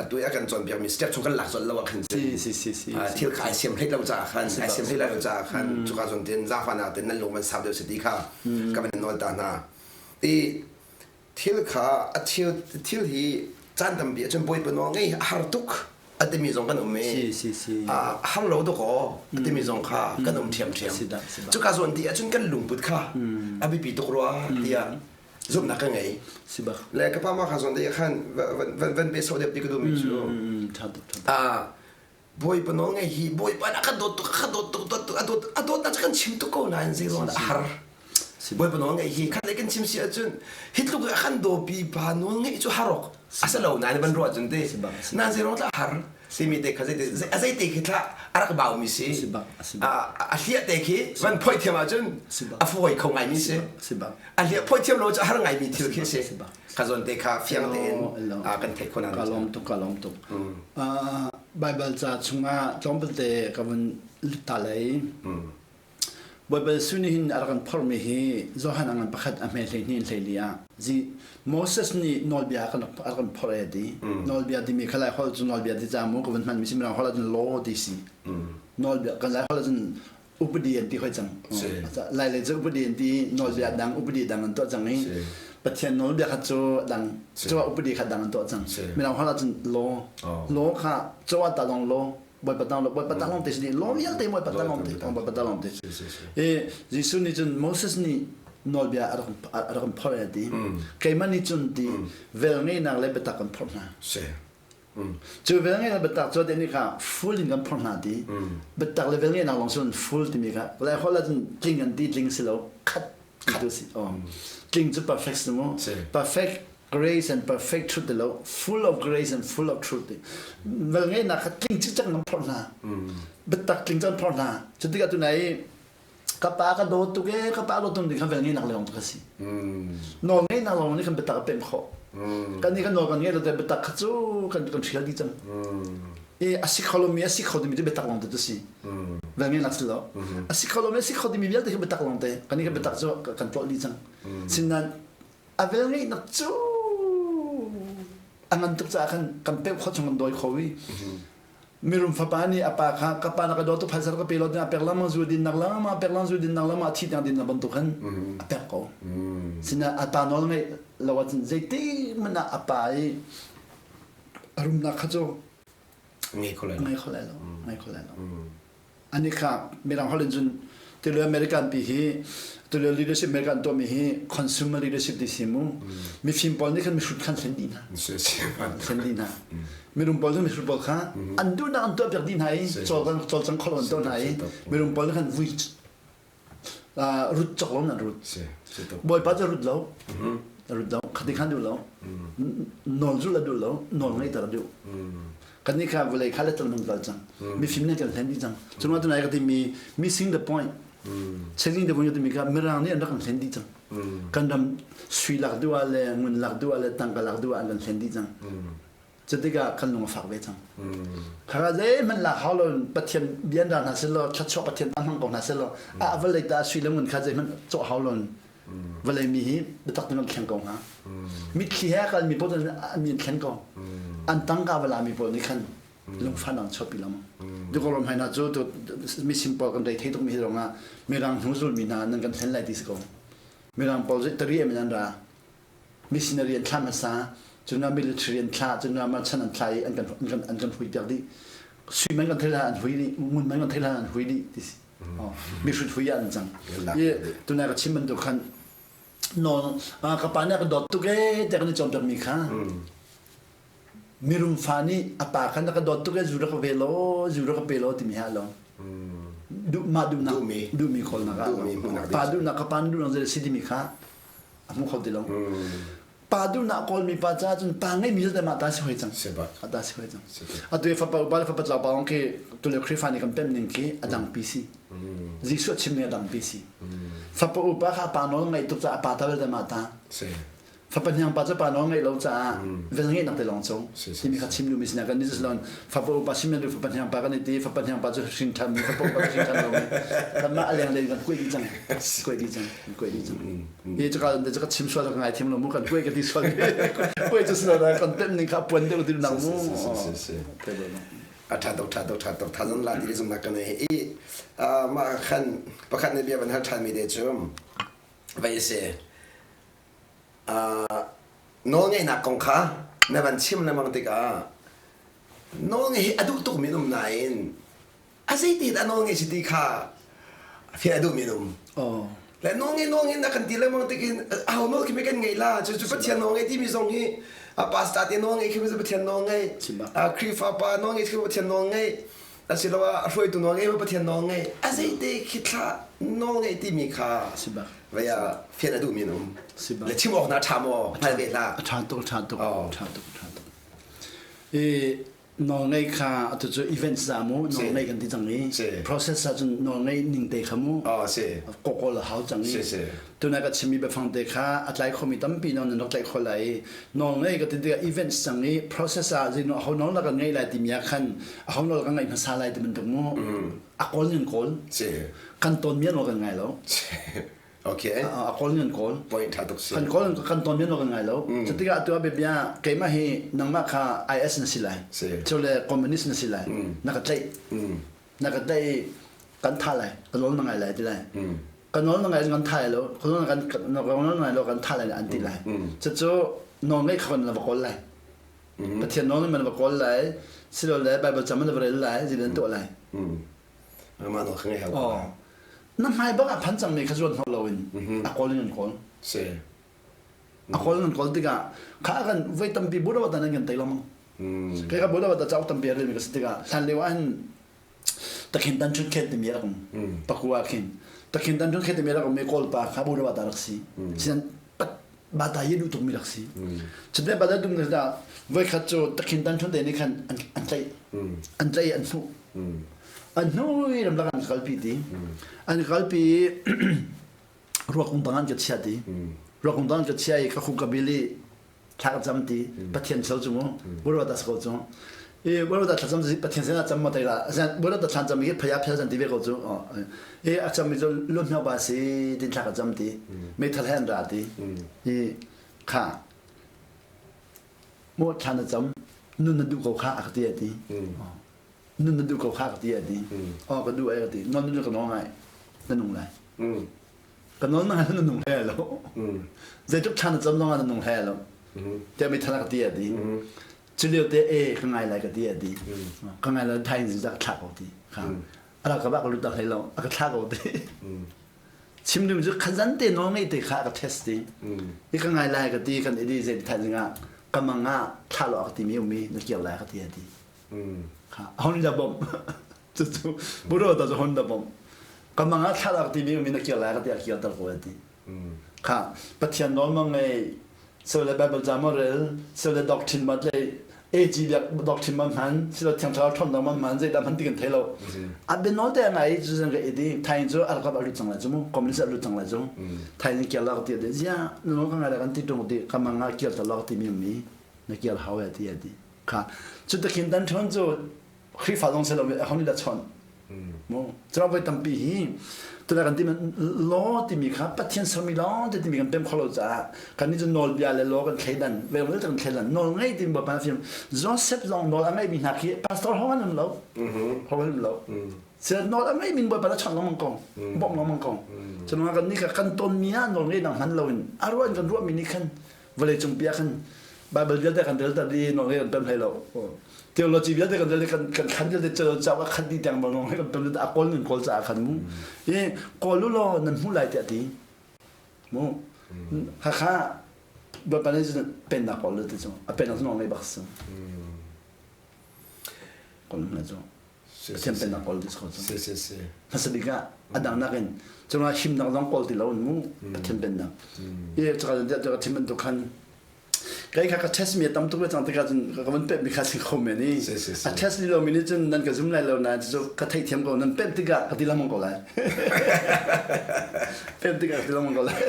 S2: atu i a kan cawnpiakmi step chung kan lak colh lo ah khan thil kha ai siam hlei lo caah khan ai siam hlei lo caah khan cuka zawn tin zaangfahnak tein nan lung van sau deuh si ti kha ka van in nawl ta hna. I thil kha a thil thil hi caan tampi ahcun Bawipa nawl ngei a har tuk a timi zong kan um i har lo dawk aw a timi zong kha kan um ṭhiamṭhiam. Cuka zawn ti ahcun kan lungput kha a biapi tuk rua tiah zumhnak ka ngei. Le ka pa ma kha zawn te khan van pe so deuh ti ka duhmi cu Bawipa nawl ngei hi Bawipa a kan dawt tuk a kan dawt tuk dawt tuk a dawt a dawtnak cu kan chim tuk ko nain zeiruang dah a har Bawipa nawl ngeih hi khat lei kan chim si ahcun hi tluk a kan dawpi pa nawl ngeih cu harok a si lo nain van ruah cun te na zeiruang dah a har simi te kha a zeite khi thla a rak baumi si a hliah te khi van phoih thiam ahcun a fawi kho ngaimi si a hliah phoih thiam lo cu a har ngaimi thil khi si Ka zawn te kha fiang tein kan theih khawh
S1: Ka lawm tuk, ka lawm tuk. Baibal ca chungah tlawmpalte ka vun lut ta lei. Baibal su nih hin a rak kan phorhmi hi Johan a ngan pakhat a hme 12 in 14 ah zi Moses nih nawlbia kan rak a rak kan phorh e ti. Nawlbia timi kha lai holh cu nawlbia ti ca mu ka vun hmanmi si mirang holh ahcun law ti si. Nawlbia kan lai holh ahcun upadi an ti hoi cang. Lai lei cu upadi an ti nawlbia dang upadi dang an tuah cang i Pathian nawlbia kha cu dang cuah upadi kha dang an tuah cang. Mirang holh ahcun law law kha cuah ta long law Bawipa tang law Bawipa tang long te si law vialte Bawipa tang long te Bawipa tang long te. I Jesuh nih cun Moses nih nawlbia a rak kan phorh ti. Keimah nih cun ti vel ngeihnak le biatak kan phorh hna. Cu velngeihnak biatak cu nih kha full in kan phorh hna ti. Biatak le velngeihnak lawng cun full timi kha lai holh ahcun tling an ti tling si lo khat khat si. Tling cu perfect si mu. Perfect grace and perfect truth ti lo full of grace and full of truth ti. Velngeihnak kha tling cikcek kan phorh hna. Biatak tling kan phorh hna. Cu tikah tunai ka pa ka dawt tuk ee ka pa dawt tuk nih khan vel ngeihnak lawng ka si. Nawl ngeihnak lawng nih kan biatak a pemh khawh. Kan nih kan nawl kan ngeih lo te biatak kha cu kan kan ṭhial dih cang. I a si kho lomi a si kho timi cu biatak lawng te cu si. Vel ngeihnak si lo. A si kho lomi a si kho timi vialte khi biatak lawng te. Kan nih kan biatak cu kan tlolh dih cang. Sinain a vel ngeihnak cu a ngan tuk caah khan kan pemh khawh chung kan dawi kho i Mirum fapa nih a pa kha ka pa na ka dawt phaisa ka pe lo a pek lengmang zu din nak lengmang pek lengmang zu din nak lengmang a thi tiang din nak bantuk khan a pek ko. Sina a pa nawl ngeih lo ahcun zeiti hmanh ah a pa i a rumnak kha cu
S2: ngei kho lai
S1: lo. Ngei kho lai lo. Ngei kho lai lo. Ani kha mirang holh in cun Tulio American pi hi tulio leadership American tuahmi hi consumer leadership ti si mu. Mifim pawl nih khan mihrut khan thlen dih hna. Thlen dih hna. Mirum pawl cu mihrut pawl kha an duhnak an tuah piak dih hna i cawlcang kholo an tuah hna i mirum pawl nih khan vui rut cawk lo nan rut. Bawipa cu rut lo. Rut lo. Khati khan duh lo. Nawl zulh a duh lo. Nawl ngeihter a duh. Kan nih kha vawlei kha le tlung kal cang. Mifim nih kan hlen dih cang. Cun tunai ka timi missing the point. Changing the point timi kha mirang nih an rak kan hlen dih cang. Kan ram sui lak duh ah le ngun lak duh ah le tangka lak duh ah an kan hlen dih cang. Cutikah kan lung a fak ve cang. Khaka zeihmanh lak hau lo Pathian bian ra hna selaw thluachuah Pathian a hmang ko hna selaw a vawlei ta sui le ngun kha zeihmanh cawh hau lo vawlei mi hi biatak tein an thleng ko hnga. Mitthli he a kalmi pawl an mi an thleng ko. An tangka va lami pawl nih khan lungfan an chuahpi lengmang. Dukarom hai hna cu misim pawl kan rei thei tukmi hi ruangah mirang hnu zulmi hna nan kan thlen lai ti si ko. Mirang pawl tari em in an ra. Missionary an thlah hmasa, cun military an thlah, cun mah chan an thlah i an kan an kan hui piak dih. Sui man kan thei hlan an hui dih, ngun man kan thei hlan an hui dih ti si. Mihrut hui ah an cang. I tunai ka chim bantuk khan nawl ka pa nih a ka dawt tuk ee tiah kan i cawnpiak mi kha mirum fa nih a pa khan a ka dawt tuk ee zu rak ka ve law zu rak ka pe law timi ha lo duh mah duhnak duhmi kawlnak ah pa duhnak ka pa duhnak zei si timi kha a hmu kho ti lo pa duhnak kawlmi pa caah cun pa ngeimi cu mah ta si hoi cang a ta si hoi cang atu i fapa upa le fapa tlau pa khi tule Khrihfa nih kan pem ning khi a dang pi si Jesuh chim ning a dang pi si fapa upa kha pa nawl ngaih tuk caah pa ta vialte mah ta Fapa hniang pa cu pa nawl ngeih lo caah vel ngeihnak te lawng cu timi kha chim duhmi sinak kan ni silon fapa upa sim nan fapa hniang pa kan i ti fapa hniang pa cu hrin ṭhan mi fapa upa cu hrin ṭhan lo mi kanmah a leng len kan kuai dih cang kuai dih cang kan kuai dih cang hi cu ka cu ka chim sual ka ngai thiam lo mu kan kuai ka ti sual kuai cu silo kan tem ning kha puan deuh ti nang mu
S2: a ṭha tuk ṭha tuk ṭha tuk thazang la ti zumnak kan nei i mah khan pakhat ne bia van hal ṭhan mi te cu vai si Nawlngeihnak kong kha na van chim lengmang tikah nawlngeih hi a duh tukmi an um nain a zeitin a nawlngeih si ti kha fian a duhmi an um. Le nawlngeih nawlngeih na kan ti lengmang tikin aho nawl khi kan ngeih la cu cu Pathian nawlngeih timi zong hi pastor te nawlngeih khi Pathian nawlngeih Khrihfa pa nawlngeih khi Pathian nawlngeih asiloah hruaitu nawlngeih Pathian nawlngeih a zeite khi thla nawlngeih timi kha vei ah fian a duhmi an um le chim awk hna ṭha maw hngal ve hlah
S1: a ṭha tuk ṭha tuk ṭha tuk ṭha tuk i nawlngei kha atu cu events za mu nawlngei kan ti cang i process ah cun nawlngei ning te kha mu kokol a hau cang i tuna ka chimmi biafang te kha a tlai khomi tampi nawn nan rak tlaih kho lai i nawlngei ka ti tikah events cang i process ah zeinu ho nawl na kan ngei lai timi ah khan a ho nawl kan ngaih hmasa lai ti bantuk mu a kawl ning kawl kan ton mi an kan ngai lo
S2: okay
S1: a kawl ning kawl
S2: point tha tuk si
S1: kan kawl kan ton mi an kan ngai lo cutikah atu ah bia keimah hi nangmah kha IS na si lai chole communist na si lai na ka tlaih na ka tlaih kan tha lai ka nawl na ngai lai ti lai ka nawl na ngai kan tha lo ka nawl kan ka nawl na ngai lo kan tha lai an ti lai cucu nawl ngeih kha kan la va kawl lai Pathian nawl man va kawl lai silole Bible cam man va rel lai zilen tuah lai.
S2: Mah nawl kha ngei hau.
S1: Oh. Na hmai bak ah phan cang mi kha zuan hnawh loin a kawl in an kawl.
S2: Si.
S1: A kawl in an kawl tikah kha kan voi tampi buda watan an kan tei lengmang. Kai ka buda wata cauk tampi a rel mi ka si tikah hlan lio ah hin takhin tan chut khet timi rak um. Pakua khin takhin tan chut khet timi rak um mi kawl pa kha buda wata rak si. Sinan bata hi duh tukmi rak si. Cute bata dum na voikhat cu takhin tan thun te nih khan an tlaih an tlaih an hnuh an hnuh i ramlak an kalpi ti an kalpi i ruakung tang an ka chia ti ruakung tang an ka chia i ka khuk ka bil i thla ka cam ti Pathian sal cu mu burwa ta ko cu i burwa ta thlacam Pathian sin ah cam ma tai la burwa ta thlan cam i phaya phaya zan ti ve ko cu i a cam mi cu lu hno ba si tin thla ka cam ti meithal he an ra ti i kha mo thla na cam nun na duh ko kha a ka ti a ti nun na duh ko kha ka ti a ti oh ka duh ai ka ti non nun ka no ngai na nung lai ka non na na nung he lo zeitluk thla na cam zong ah na nung he lo tiah meithal a ka ti a ti cu lio te e ka ngai lai ka ti a ti ka ngai lai thai in zak thla ko ti kha. A rak ka ka lut dah hlei lo. A ka thla ko ti. Chim ding cu khazan te nawl ngei te kha a ka test ti. I ka ngai lai ka ti kan idi zei than zingah ka mang ah thla lo ka ti mi umi na kir lai ka ti a ti. Kha hon da bom. Cucu buro ta cu hon da bom. Ka mang ah thla lo ka ti mi umi na kir lai ka ti a kir tar ko a ti. Kha Pathian nawl ma ngei so le Bible ca ma rel so le doctrine ma tlei AG biak doctrine ma hman silo thiang thlarau ṭhawnnak ma hman zeidah hman ti kan thei lo. A bianawl te ngai cu zan ka idi thain cu a rakap a lut cang lai cu mu communist a lut cang lai cu thain in kial lak ti ade zia nu ka ngai la kan ti tung ti ka manga kial ta lak ti mi mi na kial hau ya ti ati kha cu takhin dan ṭhawn cu Khrihfa zong si lo ho nih dah chawnh mu cun voi tampi hi tuna kan timi law timi kha Pathian sermi lawng te timi kan pem kho lo caah kan nih cu nawlbia le law kan thleidan velvel kan thleidan nawl ngei timi Bawipa fim Joseph zong nawl a ngeimi hna khi pastor ho an um lo ho an um lo sila nawl a ngeimi Bawipa na chawnh lengmang ko bawmh lengmang ko cun kan nih kha kan tonmi ah nawl ngei dang hman loin a ruah in kan ruahmi nih khan vawlei cung pi ah khan Bible vialte kan rel di nawl kan pem hlei lo theology vialte kan rel kan kan khan vialte chalo chau a khat di tiang bang nawl kan pem a kawl nun kawl ca khan mu i kawl lu law nan hmu lai tiah ti mu hakha Bawipa nih cun pennak kawl lu ti cu a pennak cu nawl ngei bak si kawl lu cu Pathian pennak kawl ti cu hmasa bik ah a dang nakin cungah himnak zong kawl ti lo in mu Pathian pennak i caka caka thim bantuk khan kai kha ka test mi a tam tuk le cang tikah cun ka van pemh mi kha si kho men i a test li lo mi nih cun nan ka zum lai lo nain cu ka theihthiam ko nan pemh tikah ka ti lengmang ko lai pemh tikah ka ti lengmang ko lai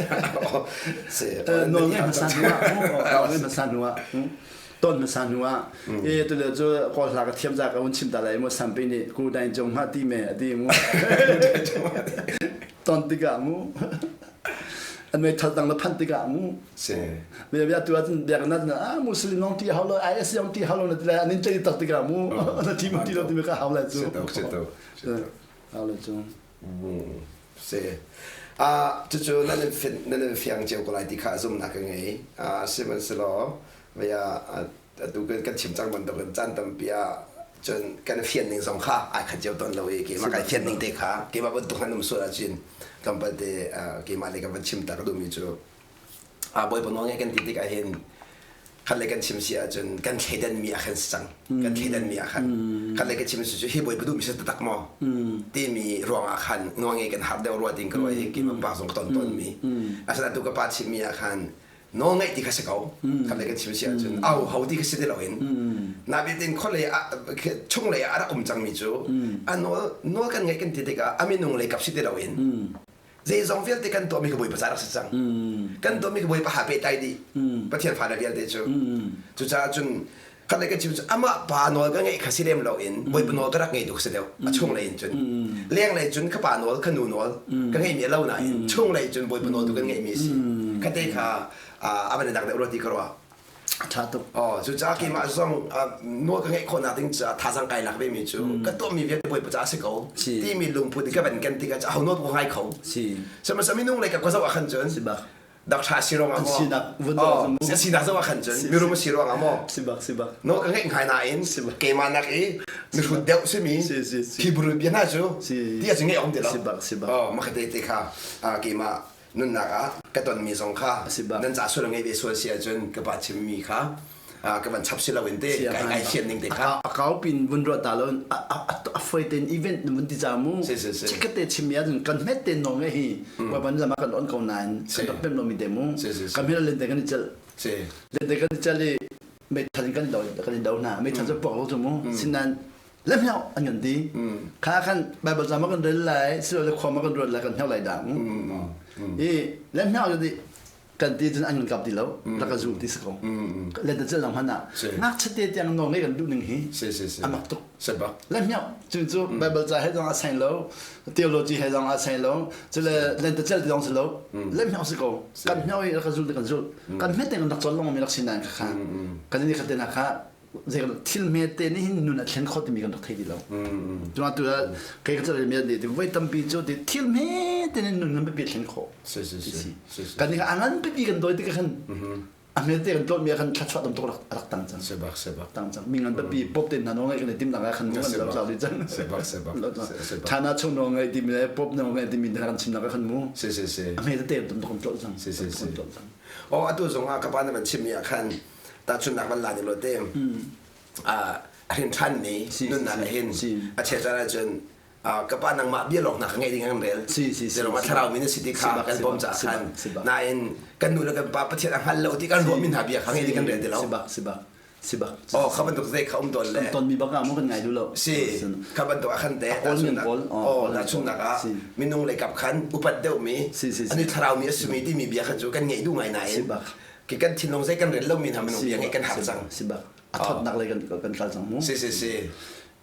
S1: nawl ngai hmasa hnu ah nawl ngai hmasa hnu ah ton hmasa hnu ah e tu le cu kawl hla ka thiam za ka un chim ta lai mu sampi nih ku dain cung ha ti me ati mu ton tikah mu an mei thal tang na phanh tikah mu
S2: si
S1: bia bia tu ahcun biak na ah muslim nong ti hau lo IS yong ti hau lo na ti lai an in chei tak tikah mu na ti ma ti lo ti me ka hau lai cu
S2: si tok si tok
S1: hau lai cu
S2: si ah cucu nan in nan in fiang cio ko lai ti kha zumnak ka ngei ah sihmanhsehlaw vaya atu kan chim cang bantukin caan tampi ah cun kan fian ning zong kha ai khat cio tawn lo i keimah kai fian ning te kha keimah bantuk han um sual ahcun tlawmpal te keimah le ka van chim ta ka duhmi cu a bawipa nawl ngai kan ti tikah hin khat le kan chim si ahcun kan thleidan mi ah khan si cang kan thleidan mi ah khan khat le kan chim si cu hi bawipa duhmi si taktak maw timi ruangah khan nawl ngei kan har deuh rua ding ka ruah hi keimah pa zong ka ton tawn mi asinain tu ka pa chimmi ah khan nawl ngaih ti kha si ko kan lei kan chim si ahcun au ho ti kha si ti loin na biatin khualei chunglei ah a rak um cangmi cu a nawl nawl kan ngaih kan ti tikah a minung lei kap si ti loin zeizong vialte kan tuahmi ka bawipa ca rak si cang kan tuahmi ka bawipa ha pehtlai dih pathian fale vialte cu cucaah cun kan lei kan chim cu amah pa nawl ka ngeih kha si lem loin bawipa nawl ka rak ngei tu si deuh a chung lei in cun leng lei cun ka pa nawl ka nu nawl ka ngeih mi a lo nain chung lei cun bawipa nawl tu kan ngeih mi si kha te kha a van dak deuh rua ti ka ruah
S1: ṭha tuk
S2: oh cucaah keimah zong nawl ka ngeih khawhnak ding caah thazang kai lak ve mi cu ka tuahmi vialte bawipa caah si ko timi lungput ka van ken tikah aho nawl ka ngai kho sihmanhsehlaw minung lei ka ka zoh ah khan cun dak tha si ruangah maw
S1: sinak vun
S2: oh sinak zoh ah khan cun mirum si ruangah maw
S1: si bak si bak
S2: no ka ngeih ngai nain keimah nak i mihrut deuh simi Hebrew bia hna cu ti ah cun ngeih om ti lo
S1: si bak si bak
S2: oh makha te te kha keimah nunnak ah ka tonmi zong kha nan ca sual ngei ve sual si ahcun ka pa chimmi kha ka van chap si loin te kai kai fian ning te kha
S1: a kau pin vun ruat ta lo a foi ten event vun ti cha mu chikat te chim ya kan met te no nge hi wa ban lama kan on ko nain kan rak pem lo mi te mu kan hmel len te kan i chel len te kan i chel i mei than kan do kan i do na mei than chu pok lo chu mu sinan lem hiau an kan ti kha khan bible zama kan rel lai silo le khom kan ruat lai kan hiau lai da i lem hiau di kan ti cun an kan kap ti lo rak ka zul ti si ko le ta lang hman ah ngakchia te tiang nawl ngei kan duh ning hi a mak tuk le hmiau cu cu bible ca he zong a sai lo theology he zong a sai lo cu le len ta cel ti zong si lo le hmiau si ko kan hmiau i rak ka zul ti kan zul kan hmet te kan rak cawn long mi rak si nain kha kan ni kha te na kha zei thil hme te nih hin nun a thlen kho timi kan rak thei ti lo. Cuma tu ah kei ka chalmi an ti voi tampi cu ti thil hme te nih nun ngan pipi thlen khawh.
S2: Si si si.
S1: Kan nih a ngan pipi kan doi tik khan. A hmete kan tlawt mi ah khan thluachuah tam tuk rak tang cang.
S2: Sebak sebak.
S1: Tang cang. Mi ngan papi pop te hna nawl ngai kan i tim nak ah khan kan lo tlau di cang.
S2: Sebak sebak.
S1: Thana chung nawl ngai ti mi le pop nawl ngai ti mi hna kan chim nak ah khan mu.
S2: Si si si.
S1: A hmete te tam tuk kan tlawt cang.
S2: Si si si. Oh atu zong ah ka pa na van chim mi ah khan tahchunnak van la ni lo te. A hrin than ni nunnak hin a che caan ahcun ka pa nangmah bia lawng hna ka ngeih ding an rel
S1: si si
S2: si thlarau mi na si ti kha kan bawm caah khan nain kan nu le kan pa Pathian a hngal lo ti kan ruah mi hna bia kha ngeih ding kan rel ti lo
S1: sibak sibak sibak
S2: oh kha bantuk zei kha um tawn le
S1: ton mi bak ah mu kan ngai du lo
S2: si kha bantuk ah khan te oh tahchunnak ah minung lei kap khan upat deuh mi ani thlarau mi a simi ti mi bia kha cu kan ngeih du ngai nain
S1: sibak
S2: ki kan thinlung zei kan rel lo mi hna minung bia ngeih kan har cang
S1: sibak a thawtnak lei kan kan kal cang mu
S2: si si si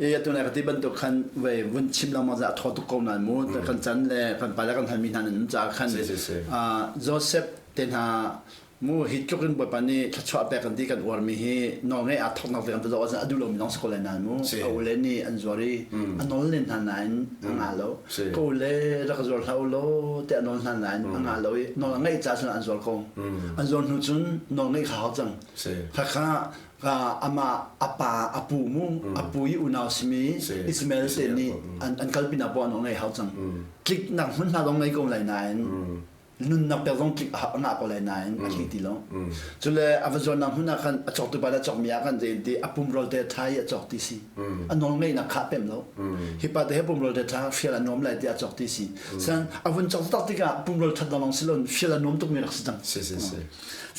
S1: e atu na ka ti bantuk khan ve vun chim lengmang za a thaw tuk ko nan mu kan chan le kan pa le kan halmi hna nan ca khan Joseph te hna mu hi tluk in bawipa nih thluachuah pek kan ti kan uar mi hi nawl ngai aa thawknak te kan ti a duh lo mi lawng si ko lai nan mu a ule nih an zuar i a nawl len hna nain a nga lo ko le rak zuar hlah u law te a nawl hna nain a nga lo i nawl a ngeih ca cun an zuar ko an zuar hnu cun nawl ngeih kha hau cang Khakha amah a pa a pu mu a pu i unau simi Ismael te nih an kalpi nak poah an ngei hau cang. Tlik nak hmun hna zong ngei ko lai nain nunnak pek zong tlik a ngah ko lai nain a tli ti lo. Cule a va zuarnak hmun ah khan a cawktu pa le cawkmi ah khan zein ti a pumrol te tha i a cawk ti si. A nawl ngeihnak kha a pem lo. Hi pa te he pumrol te tha fial a nuam lai ti a cawk ti si. San a vun cawk tak tikah pumrol that lawng si lo fial a nuam tuk mi rak si cang.
S2: Si si si.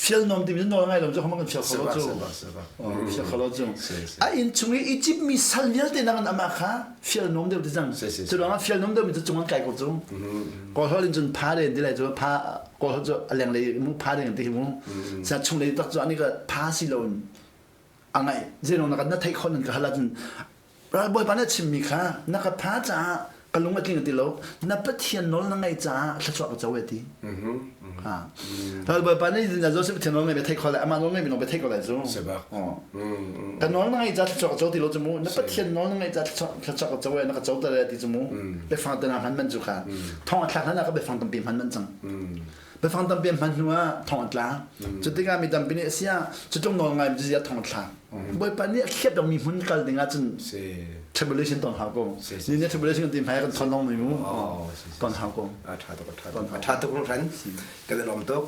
S1: Fial nom timi nawl ngai lo cu hmang kan fial kho lo cu. Fial kho lo cu. A inn chung i Egypt mi sal vialte nang an amah kha fial nom deuh ti cang. Cu ruangah fial nom deuh mi cu cung an kai ko cu. Kawl holh in cun pha den ti lai cu pha kawl holh cu a leng lei mu pha den ti hi mu. Sa chung lei tak cu ani ka pha si lo in a ngaih zeilong na kan na theih khon nan ka hal ahcun ralbawipa na chimmi kha na ka pha caah ka lung a tling ti lo na Pathian nawl na ngaih caah thluachuah ka co e ti ralbawipa nih na Joseph Pathian nawl ngai thei kho lai amah nawl ngai mi nawl thei ko lai cu ka nawl na ngaih caah thluachuah ka co ti lo cu mu na Pathian nawl na ngaih caah thluachuah ka co e na ka co te le ti cu mu biafang te na hman man cu kha thong a thlak hlan ah ka biafang tampi hman man cang Biafang tampi an hman hnu ah thong an tla. Cu tikah mi tampi nih a siah cu tluk nawl ngai mi cu thong an thlak. Bawipa nih a khiat dongmi hmun kal ding ahcun tribulation ton hau ko. Ni nih tribulation kan ti hmai kan thon long mi mu. Ton hau ko.
S2: A tha tuk a tha tuk. A tha tuk hringhran. Kan i lawm tuk.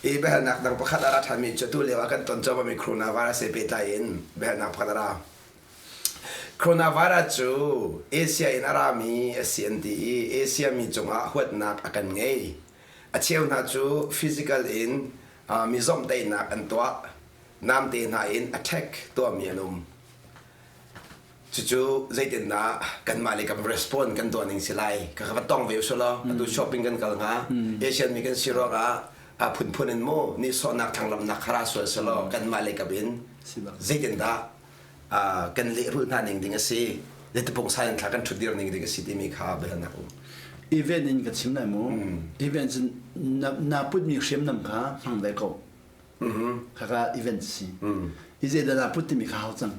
S2: I biahalnak dang pakhat a ra ṭhanmi cu tu lio ah kan ton cuahmahmi coronavirus he pehtlai in biahalnak pakhat a ra. Coronavirus cu Asia in a rami a si an ti i Asia mi cungah huatnak a kan ngei. A cheu hna cu physical in mi zomhtaihnak an tuah, namte hna in attack tuahmi an um. Cucu zeitindah kanmah le kan respond kan tuah ning si lai. Ka va tong ve usulaw, atu shopping kan kal hnga. Asian mi kan si ruangah a phunphun in mu nihsawhnak thlanglamnak khara sual selaw kanmah le kap in zeitindah kan lehrulh hna ning ding a si zeitipung sai in thla kan ṭhutdir ning ding a si timi kha biahalnak um.
S1: Event in ka chim lai mu. Event cun na putmi hriamnam kha hmang ve ko. Khaka event si. I zeidah na put timi kha hau cang.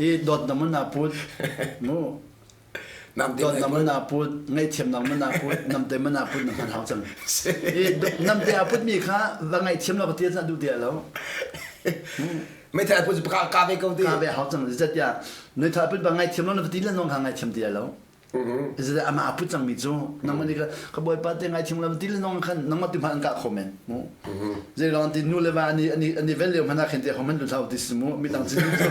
S1: I dawt na mun na put mu dawt na mun na put ngaihthiam na mun na put namte mun na put na hman hau cang. I namte a put mi kha va ngaihthiam lo ka ti duh ti lo.
S2: Meithal put ka ka ve ko ti.
S1: Ka ve hau cang. Zeitiah meithal put ba ngaithiam lo na ti le nong kha ngaithiam ti lo. Zeitiah amah a put cangmi cu nangmah nih ka bawipa te ngaithiam lo ti le nong khan nangmah tu hmanh an kah kho men mu. Zeilong ti nu le va ani ani ani vel lio hmanh ah khin te ho man lu hlau ti si mu mi dang cin cu.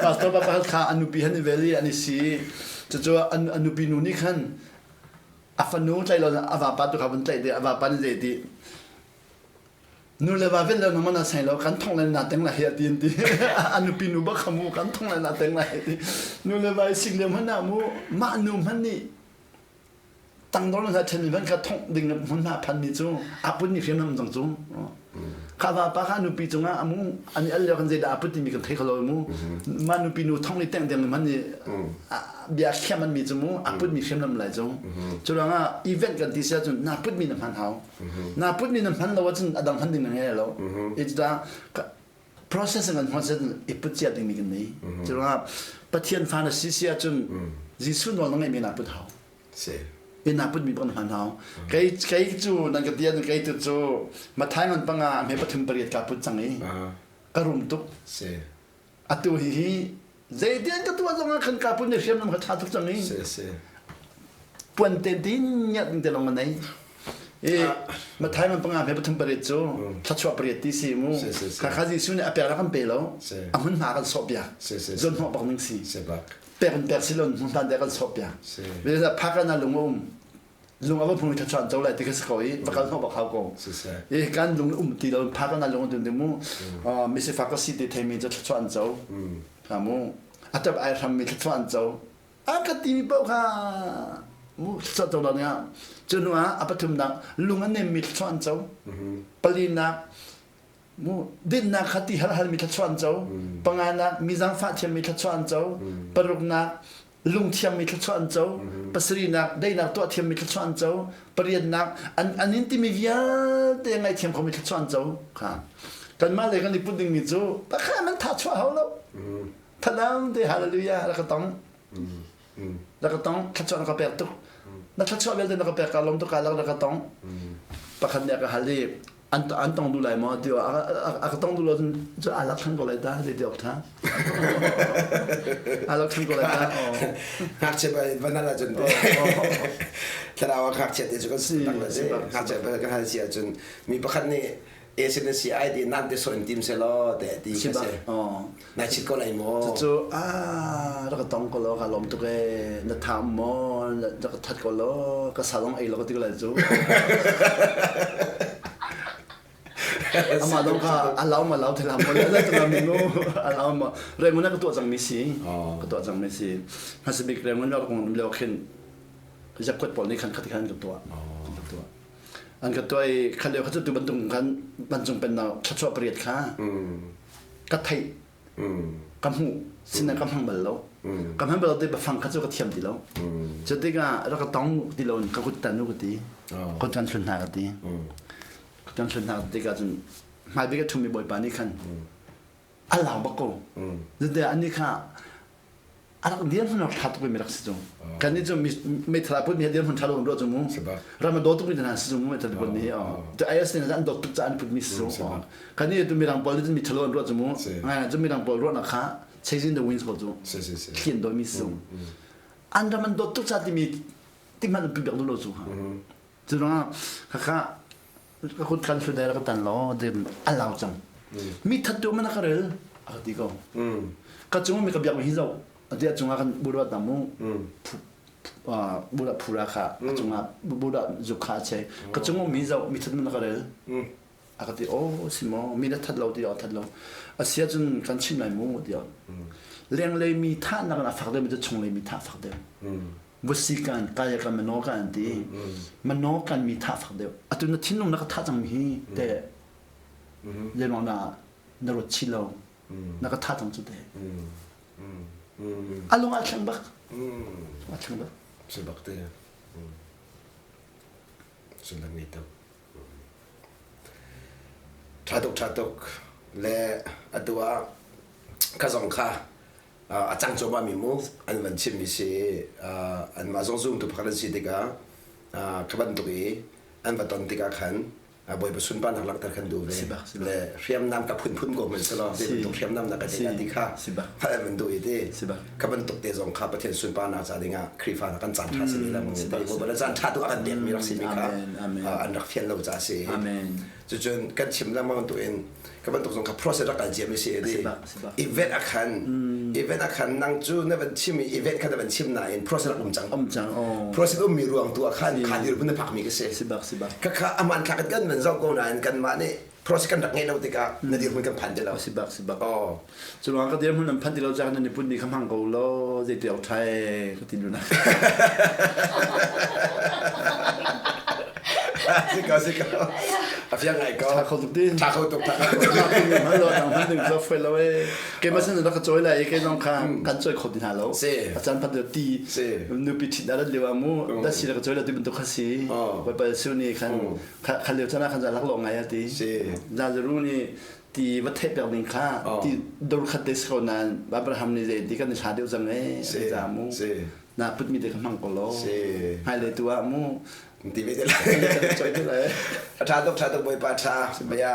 S1: Pastor pa pakhat kha an nupi han i vel i an i si. Cucu an nupi nu nih khan a fanu tlai lo a vapa tu kha vun tlaih te a vapa nih zei ti Nu le va vel le na mana sai lo kan thong le na teng la he ti ti a nupi nu bak khamu kan thong le na teng la he ti nu le va sik le hman na mu mah nu hman nih tangdor na then mi ban kha thong ding hmun na phan mi cu a put ni hriam nam jang cu kha va pa kha nupi cungah amu ani al le kan zei dah a put timi kan thei kholo mu ma nupi nu thong ni teng deng man ni bia khiam an mi cu mu a put mi hriam nam lai cu cu ruangah event kan ti sia cun na put mi na hman hau Na put mi na hman lo ahcun a dang hman ding na ngei lo. Ita process kan hman set i put cia ding mi kan nei. Cu ruangah Pathian fa na si si ahcun Jesuh nawl na ngeih mi na put hau.
S2: Si.
S1: Inn ah putmi bak na hman hau. Kei kei cu nan ka tian kei tu cu Mathai ngan panga hme pathum pariat ka put cang i ka rum tuk.
S2: Si.
S1: Atu hi hi zeitian ka tuah zong ah khan ka put ni hriamnam kha ṭha tuk cang i.
S2: Si si.
S1: Puan te din ngiat ding te lawng ka nei. I Mathai man panga hme pathum pariat cu thluachuah pariat ti si mu. Kha kha Jesuh nih a pek kan pe lo. A hmun hma kan sawh piak. Zon hnawh bak ning si. Pek in pek si lo hmun hma kan sawh piak. Phak na lung um lung ava phung thluachuah an co lai ti kha si ko i va kal hnawh bak hau ko. I kan lung um ti lo phak na lung dun mu misifak ka si ti theimi cu thluachuah an co. Kha mu. A tap ai hram mi thluachuah an co. A ka timi paoh kha mu thluachuah co lo dingah cu hnu ah a pathumnak lung a nemmi thluachuah an co. Palinak mu dinnak kha ti hal halmi thluachuah an co. Panganak mi zaangfah thiammi thluachuah an co. Paruknak lungthiangmi thluachuah an co. Pasarihnak daihnak tuah thiammi thluachuah an co. Pariatnak an an in timi vialte ngaithiam khomi thluachuah an co. Kha kanmah le kan i put dingmi cu pakhat man tha chuah hau lo. Thadam te hallelujah rak ka tong. Rak ka tong thluachuah na ka pek tuk. Na thluachuah vialte na ka pek ka lawm tuk ka lak rak ka tong. Pakhat nih a ka hal i an an tong duh lai maw ti a ka tong duh lo cu a lak than ko lai ta ti awk tha. A lak than ko lai ta.
S2: Ngakchia pa van hal ahcun te thlarau ah ngakchia te cu kan si tak le si ngakchia pa kan hal si ahcun mi pakhat nih Asian na si ai ti nan te so in tim se law te ti ka si. Nai chit ko lai maw?
S1: Cucu ah rak ka tong ko law ka lawm tuk ee na tham maw rak ka that ko law ka salong ei law ka ti ko lai cu. Amah dong kha a lau ma lau thela mo le tu mi nu a lau ma rengun ka tuah cang mi si ka tuah cang mi si hmasabik rengun lo kong leo khin zakwat pawl nih khan khati khan ka tuah ka tuah An ka tuah i kha lio kha cu tu bantuk khan vancung pennak thluachuah pariat kha ka theih ka hmuh sinain ka hmang bal lo. Ka hmang bal lo ti biafang kha cu ka thiam ti lo. Cu tikah rak ka tong ti lo in ka kut tan u ka ti. Kut kan hlun hna ka ti. Kut kan hlun hna ka ti tikah cun hmaibik a ṭhumi bawipa nih khan a lau bak ko. Zeitiah anih kha a rak dirhmun rak ṭha tuk mi rak si cu. Kan nih cu meithal a put mi dirhmun ṭha lo kan ruah cu mu. Ram a daw tuk mi hna si cu mu meithal put mi. Cu IS nih an dawt tuk caah an put mi si cu. Kan nih tu mirang pawl nih mi ṭha lo an ruah cu mu. Ngai cu mirang pawl ruahnak kha chasing the winds ko cu. Thli an dawi mi si cu. An ram an dawt tuk caah timi ti hmanh an put bak duh lo cu. Cu ruangah khakha ka kut kan hlut ka tan law din a lau cang mi that tu mana ka rel a ka ti ko ka cung mi ka biak mi hi zo a ti a cungah kan burat na mu burat phura kha a cungah burat zuk kha a che ka cung mi zo mi that mana ka rel a ka ti oh si maw mi na that lo ti a that lo a sia cun kan chim lai mu ti lenglei mi tha nak a fak deuh mi cu chunglei mi tha fak deuh Vusi kan kaya kan mano kan an ti mano kan mi tha fak deuh atu na thinlung na ka tha cang mi hi te lenong na na ruat chi lo na ka tha cang cu te alung a thleng bak a thleng bak
S2: si bak te sullam ngei tuk tha tuk tha tuk le atu ah ka zong kha a cang cuahmah mi mu an van chimmi si anmah zong zumtu pakhat an si tikah kha bantuk i an va ton tikah khan Bawipa sunparnak langhter kan duh ve le hriamnam ka phunphun ko hmanh selaw ti bantuk hriamnam na ka ti ti kha hngalh an van duh i ti kha bantuk te zong kha Pathian sunparnak ca dingah Khrihfa na kan caan ṭha si mi la mu Bawipa na caan ṭha tu a kan pekmi rak si mi kha an rak fian lo ca si cucun kan chim lengmang bantukin ka bantuk zong kha process rak kal ciami si di event a khan event a khan nang cu na van chim i event kha na van chim nain process rak um cang
S1: um cang oh
S2: process ummi ruang tu ah khan kha dirhmun na phakmi ka si
S1: si bak si bak
S2: ka kha aman thlak kan van zoh ko nain kan mah nih process kan rak ngei lo tikah na dirhmun kan phan ti lo
S1: si bak si bak
S2: oh
S1: cu ruang ka dirhmun an phan ti lo cang nan i put mi kha hmang ko lo zei ti awk thai ka ti lu na
S2: Si ko si ko. A fiang ngai ko.
S1: Tha kho tuk din.
S2: Tha kho tuk tha kho tuk.
S1: Hman lo dang hman ding zo foi lo e. Ke ma sin ka choi lai ke zong kha kan choi kho din ha lo.
S2: Si.
S1: A chan phat ti.
S2: Si.
S1: Nu pi thit da lewa mu da si ka choi la ti bantuk kha si. Pai pai su ni khan kha leo chana khan za lak lo ngai ati.
S2: Si.
S1: Za ru ni ti va theih pek ding kha ti dor khat te si ko nain Abraham nih zei ti kan i hla deuh cang e
S2: si
S1: za mu.
S2: Si.
S1: Na putmi te kha hmang ko law.
S2: Si.
S1: Hmailei tu ah mu.
S2: Ti ve te lai.
S1: Choi te lai.
S2: A tha tuk tha tuk bawipa tha. Bia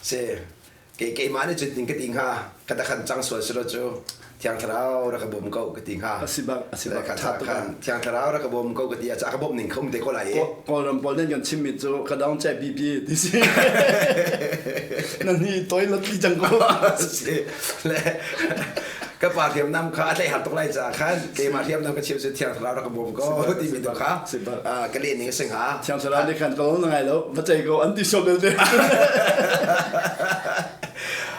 S2: si ke keimah nih cun ting ka ti hnga ka ta khan cang sual silo cu thiang thlarau rak ka bawm ko ka ti hnga.
S1: Asi bak asi bak tha tuk.
S2: Thiang thlarau rak ka bawm ko ka ti a ca ka bawm ning kha um te ko lai i.
S1: Kawlram pawl nih kan chimmi cu ka dong che bibi ti si. Na ni toi la tli cang ko.
S2: Si. Le ka pa hriamnam kha a tlaih har tuk lai caah khan keimah hriamnam ka chim cu thiang thlarau rak ka bawm ko timi tu kha ka leh ning a si hnga.
S1: Thiang thlarau nih khan ka na ngai lo va cei ko an ti sawm belte.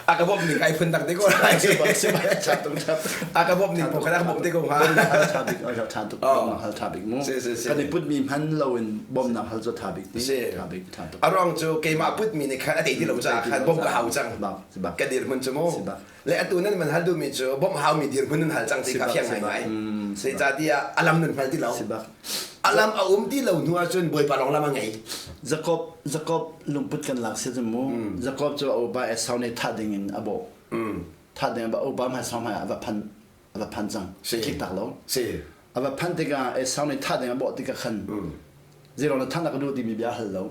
S2: A ka bawmh ning ai phun tak te ko lai. A ka bawmh ning kha ka bawmh te ko hnga.
S1: Tha bik tha tuk hal tha bik mu. Kan i put mi hman lo in bawmnak hal cu tha bik ti. Tha bik tha tuk.
S2: A ruang cu keimah put mi nih khan a tei ti lo caah khan bawmh ka hau cang. Ka dirhmun cu mu. Le atu nan man hal duhmi cu bawmh haumi dirhmun nan hal cang ti kha fiang ngaingai. Zeicahtiah a lam nan hngal ti lo. A lam a um ti lo hnu ahcun Bawipa lawng lam a ngei.
S1: Jacob Jacob lungput kan lak si cu mu. Jacob cu a upa Esau nih thah ding in a bawh. Thah ding a upa hmai sau hmai ah a va phan a va phan cang. Tlik tak lo. A va phan tikah Esau nih thah ding a bawh tikah khan zeirong na thah na ka duh timi bia a hal lo.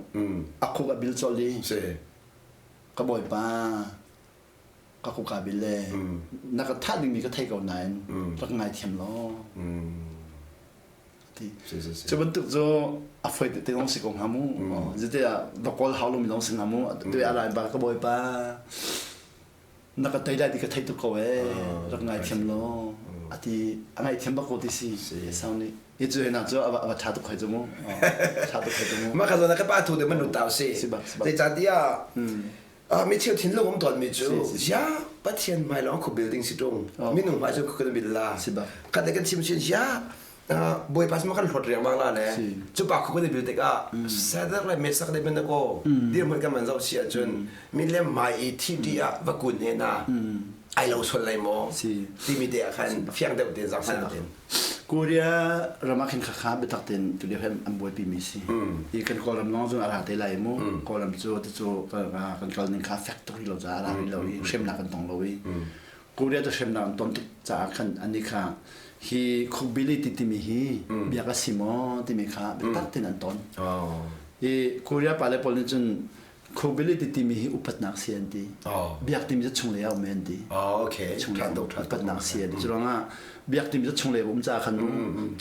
S1: A khuk a bil colh i ka bawipa ka kuka bil le na ka thah dingmi ka thei ko nain rak ngaithiam law ti cu bantuk cu a foi te zong si ko hnga mu zite ah va kawl hau lomi zong si hnga mu tu a lai ba ka bawipa na ka tei lai ti ka thei tuk ko ee rak ngaithiam law ati a ngaihthiam bak ko ti si sau nih hi cu hena cu a va tha tuk khoi cu mu tha tuk khoi cu mu
S2: mah ka zawn ka pa thu de man tau si zeicahtiah Mi cheu thinlung um tawnmi cu ya Pathian hmai lawng khu building si tung minung hmai cu kan bil la khat kan chim chin ya Bawipa sama kan hlawt riangmang la le cu pa khu kan bil tikah Sadar le Mesak le Benako dirhmun kan man zoh si ahcun mi le mai i TD ah va kun he na ai lo sual lai maw timi te ah khan fiang deuh te zang san tin
S1: Korea ram ah khin khakha biatak tein tulio he an buaipi mi si. Hi kan Kawlram lawng cun a ra te lai mu. Kawlram cu ticu kan kal ning kha fek tuk rih lo caah a ra rih lo i hremnak kan tong lo i Korea cu hremnak an ton tuk caah khan ani kha hi khukbili ti timi hi biak a si maw timi kha biatak tein an ton. Hi Korea pa le pawl nih cun Credibility timi hi upatnak si an ti. Biak timi cu chunglei ah um an ti.
S2: Okay.
S1: Chunglei upatnak si an ti. Cu ruangah biak timi cu chunglei um caah khan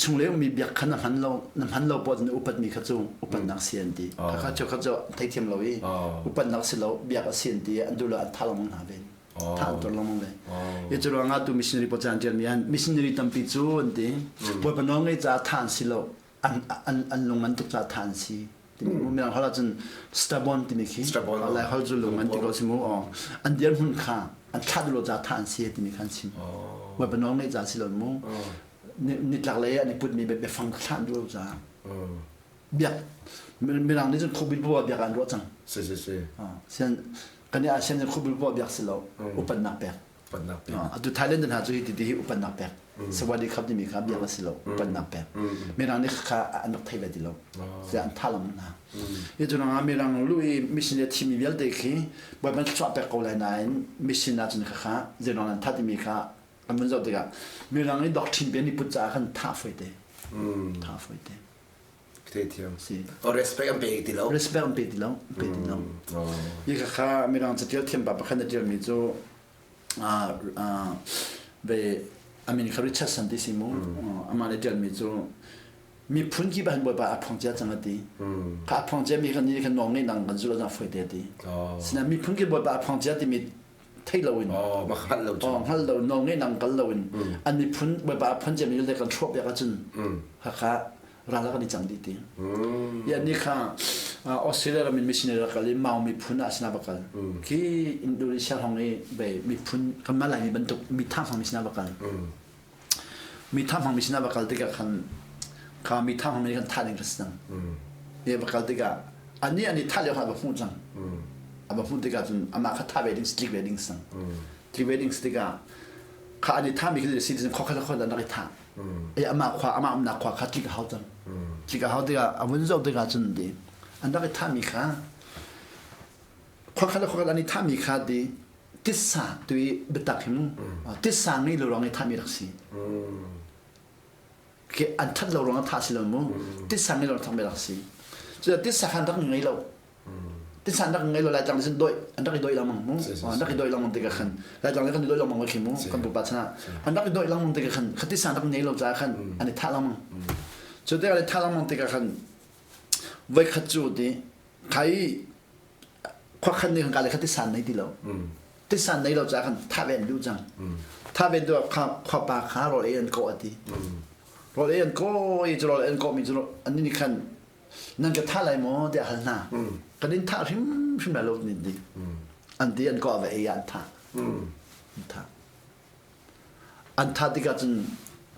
S1: chunglei ummi biak kha na hman lo na hman lo poah na upatmi kha cu upatnak si an ti. Kha kha kha cu theithiam lo i upatnak si lo biak a si an ti an duh lo an tha lengmang hna ve. Tha an tur lengmang ve. I cu ruangah tu missionary pawl caan ṭialmi an missionary tampi cu an ti. Bawipa nawl ngei caah tha an si lo. An an an lung an tuk caah tha an si. Timi mu mirang holh ahcun stubborn timi khi
S2: stubborn
S1: lai holh cu lung an ti ko si mu an dirhmun kha an thlah duh lo ca tha an si timi kha an chim Bawipa nawl ngeih ca si lo mu nitlak lei an i putmi biafang thlah duh lo ca biak mirang nih cun khuabil bu biak an ruah cang
S2: si si si
S1: sian kan i asian khuabil bu biak si lo upatnak pek
S2: upatnak pek.
S1: Atu Thailand hna cu hi ti hi upatnak pek. Sawadi khap timi kha biak a si lo, upatnak pek. Mirang nih kha an rak thei ve ti lo. Sia an tha lang hna. Hi cu ah mirang lu i mission le thimi vialte khi Bawipa thluachuah pek ko lai nain mission ah cun kha kha zeiruang an that timi kha an vun zoh tikah mirang i doctrine pe an i put caah khan tha foi te. Tha foi te.
S2: Theithiam. Si. Oh, respect an pe ti lo.
S1: Respect an pe ti lo. Pe ti lo. Hi kha kha mirang catial thiam pa pakhat na tialmi cu ve amin kha Richardson ti si mu. Amah le tialmi cu miphun ki bahan bawipa a phong cia cang ati. Kha a phong cia mi kan ni kan nawng nei nang kan zul a foi te ati. Sina miphun ki bawipa a phong cia timi thei loin
S2: oh ma hngal lo
S1: oh hngal lo nawl ngei nang kal loin an miphun bawipa a phun ciami le kan hrawh piak ahcun hakha ral kan i cang dih ti ya ni kha Australia ram in missionary rak kal i Mau miphun ah sina va kal khi Indonesia hong i be miphun kan malai mi bantuk mi tha hmang mi sina va kal mi tha hmang mi sina va kal tikah khan kha mi tha hmang mi kan tha ding ka si cang e va kal tikah ani ani tha lio kha va hmuh cang a va hmuh tikah cun amah kha tha ve ding tlik ve ding sang tlik ve ding tikah kha ani tha mi khi si cun khokha khokha dan rak i tha e amah khua amah umnak khua kha tlik a hau cang tlik a hau tikah a vun zoh tikah cun di an rak i tha mi kha khua khat le khua khat an i thahmi kha ti titsa tu i biatak hi mu titsa ngei lo ruang i thahmi rak si. Ke an that lo ruangah thah si lo mu. Titsa ngei lo thak me rak si. Cu titsa khan rak ngei lo. Titsa an rak ngei lo Laitlang nih cun doi an rak i doi lengmang mu. An rak i doi lengmang tikah khan Laitlang nih kan i doi lengmang khi mu kan pupa chan ah an rak i doi lengmang tikah khan kha titsa an rak ngei lo caah khan an i thah lengmang. Cu tikah an i thah lengmang tikah khan voikhat cu ti khai khuakhan nih khan ka le kha titsa nei ti lo. Titsa nei lo caah khan thah ve an duh cang. Thah ve duh ah khuapa kha rawl ei an kawh a ti. Rawl ei an kawh i cu rawl ei an kawhmi cu an nih khan nan ka thah lai maw tiah hal hna. Kan in thah hrimhrim lai lo nin ti. An ti an kawh ve ei ah an thah. An thah. An thah tikah cun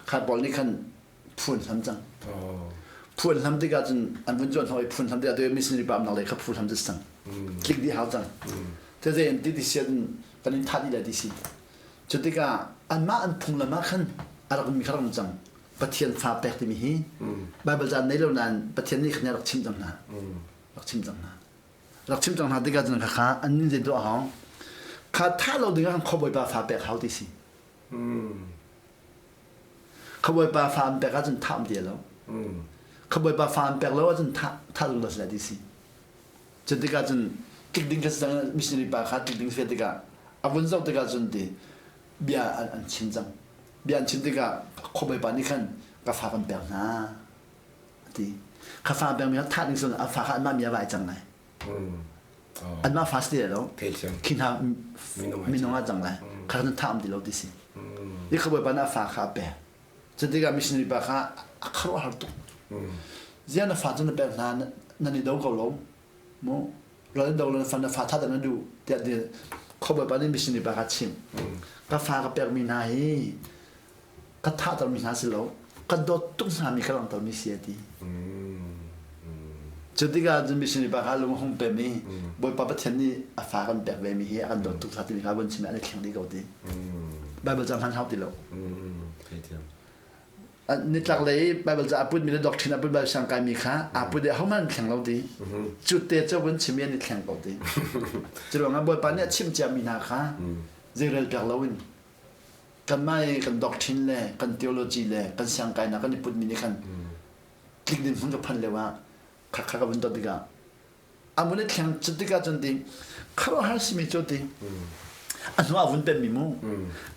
S1: kha pawl nih khan phu an hlam cang. Phu an hlam tikah cun an vun zuan hoi phu an hlam tikah tu missionary pa amnak lei kha phu hlam cang. Tlik dih hau cang. Te zei an ti ti sian kan in thah dih lai ti si. Cu tikah anmah an phunglam ah khan a rak ummi kha rak um cang. Pathian fa pek timi hi Bible ca nei lo nain Pathian nih khan rak chim cang hna. Rak chim cang hna. Rak chim cang hna tikah cun kha an nin zei tuah hau. Kha tha lo ding ah khuabawipa fa pek hau ti si. Khuabawipa fa an pek ahcun thah um ti lo. Khuabawipa fa an pek lo ahcun thah thah zung lo ti si. Cu tikah cun tlik ding kha missionary pa kha tlik ding si tikah a vun zoh tikah cun ti bia an chim cang. Bia an chim tikah khuabawipa nih khan ka fa kan pek hna a ti. Ka fa pekmi kha thah ding si a fa kha anmah mi a vai cang lai. Anmah fa si ti lo. Khi hna minung ah cang lai. Kha kan thah um ti lo ti si. I khuabawipa nih a fa kha a pek. Cu tikah missionary pa kha a khuaruahhar tuk. Ziah na fa cu na pek hna nan i do ko lo mu ral in do lo na fa na fa tha na duh tiah ti khuabawipa nih missionary pa kha chim. Ka fa ka pekmi hna hi ka thahtermi hna si lo ka dawt tuk hna mi ka langhtermi si a ti. Cu tikah cun missionary pa kha lung a hung pem i Bawipa Pathian nih a fa kan pek ve mi hi a kan dawt tuk timi kha vun chim i an i thleng dih ko ti. Bible ca hman hau ti lo. Nitlak lei Bible ca a put mi le doctrine a put Bible siang kai mi kha aa put i ahohmanh an thleng lo ti. Cu te cu vun chim i an i thleng ko ti. Cu ruangah Bawipa nih a chimh cia mi hna kha zeirel piak loin kanmah i kan doctrine le kan theology le kan siangkainak kan i put mi nih khan tlik ding hmun ka phanh lio ah kha kha ka vun dot tikah a mun i thleng cu tikah cun ti khuaruahhar simi cu ti a hnu ah vun pemmi mu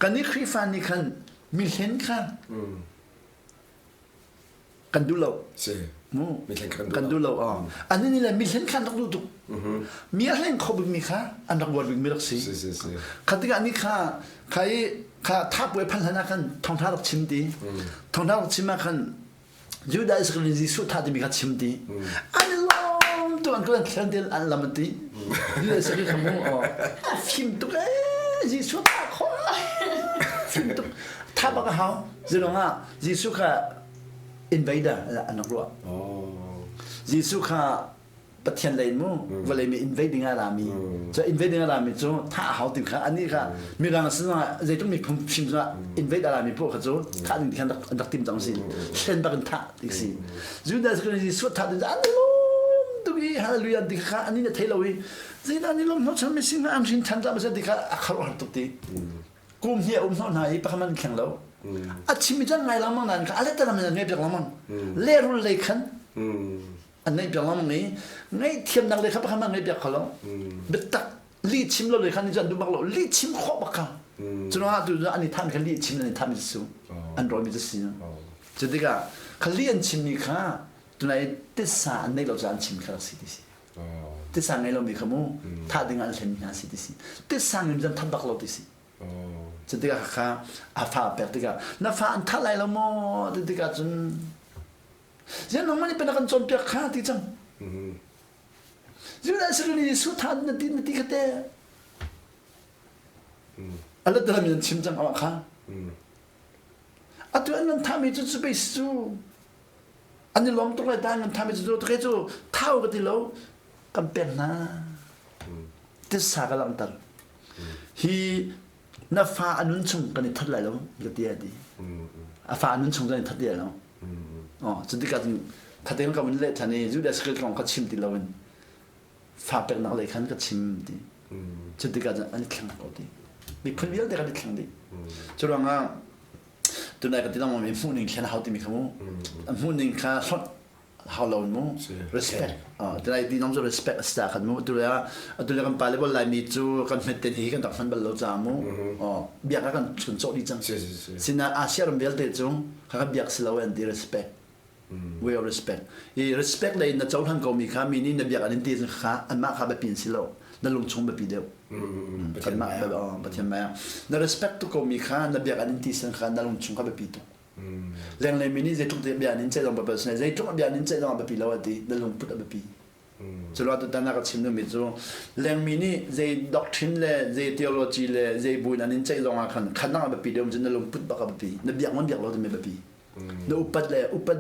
S1: kan i Khrihfa nih khan mi hlen kha kan duh lo mu kan duh lo an nih le mi hlen kha an rak duh tuk mi a hleng kho bikmi kha an rak uar bikmi rak si kha tikah ni kha kha i kha thapuai phan hlan ah khan thawngtha rak chim ti thawngtha rak chim ah khan Judah Israel Jesuh tha timi kha chim ti an i lawm tu an kan thlen te an lam an ti Judah Israel kha mu a fim tuk ee Jesuh tha kho fim tuk tha bak a hau zilong ah Jesuh kha invader an rak ruah Jesuh kha Pathian lei mu vawlei mi invade ding a rami cu invade ding a rami cu thah a hau ti kha anih kha mirang sin zeitluk miphun fim zongah invade a rami poh kha cu thah ding khan an rak tim cang si hlen bak in thah ti si Judas kan Jesuh thah ding an lawm tuk i hallelujah ti kha ani na thei lo i zeidah ni lawm hnawh chan mi sing an hrin than ta ti kha a khar har tuk ti kum hi a um hnawh hna i pakhat man thleng lo a chim mi chan ngai lengmang nan kha a let talam in ngai piak lengmang le rul lei khan an ngeih piak lengmang i ngaihthiamnak lei kha pakhat hmanh ngeih piak kho lo biatak lih chim lo lei kha ni cu an duh bak lo lih chim khawh bak kha cu ruangah tu an i than kha lih chim an i than mi cu an rawi mi cu si cu tikah kha lih an chim mi kha tunai titsa an neih lo caah an chim kha rak si ti si titsa ngei lo mi kha mu thah ding an hlen mi hna si ti si titsa ngei mi cu an that bak lo ti si cu tikah kha a fa pek tikah na fa an that lai lo maw ti tikah cun Ziah nangmah nih pei na kan cawnpiak kha ti cang. Judah Israel nih Jesuh tha na ti na ti kha te. A let dalam in chim cang awah kha. Atu an nan thami cu cu pei cu an i lawm tuk lai ta an thami cu cu cu thau ka ti lo kan pek hna. Tisa ka langhter. Hi na fa a nun chung kan i that lai lo ka ti a ti. A fa a nun chung kan i that ti lai lo. Oh, cu tikah cun khaten ka vun leh ṭhan i Judas Iscariot kong kha chim ti loin fa peknak lei khan ka chim ti. Cu tikah cun an i thleng ko ti. Miphun vialte kan i thleng dih. Cu ruangah Tunai ka ti lang mi hmuh ning thlen hau timi kha mu. Hmuh ning kha hlonh hau lo mu. Respect. Tunai ti nong cu respect a si ta khan mu. Tu le atu le kan pa le bol Laimi cu kan hmet ten hi kan rak hman bal lo ca mu. Biak kan chun cawh dih cang. Sina Asia ram vialte cu kha kan biak si lo an ti respect. Way of respect. I respect lei na cohlan ko mi kha mi nih na biak an in ti kha anmah kha biapi an si lo. Na lungchung biapi deuh. Pathian Pathian maya. Na respect tu ko mi kha na biak an in ti sen kha na lungchung kha biapi tuk. Lenglei mi nih zeitluk te bia an in ceih zong biapi sinai zeitluk bia an in ceih zong biapi lo ati na lungput a biapi. Culo tutan ah ka chim duhmi cu lengmi nih zei doctrine le zei theology le zei bu in an in ceih zong ah khan khan dang a biapi deuh cun na lungput bak a biapi. Na biak man biak lo timi biapi. Na upat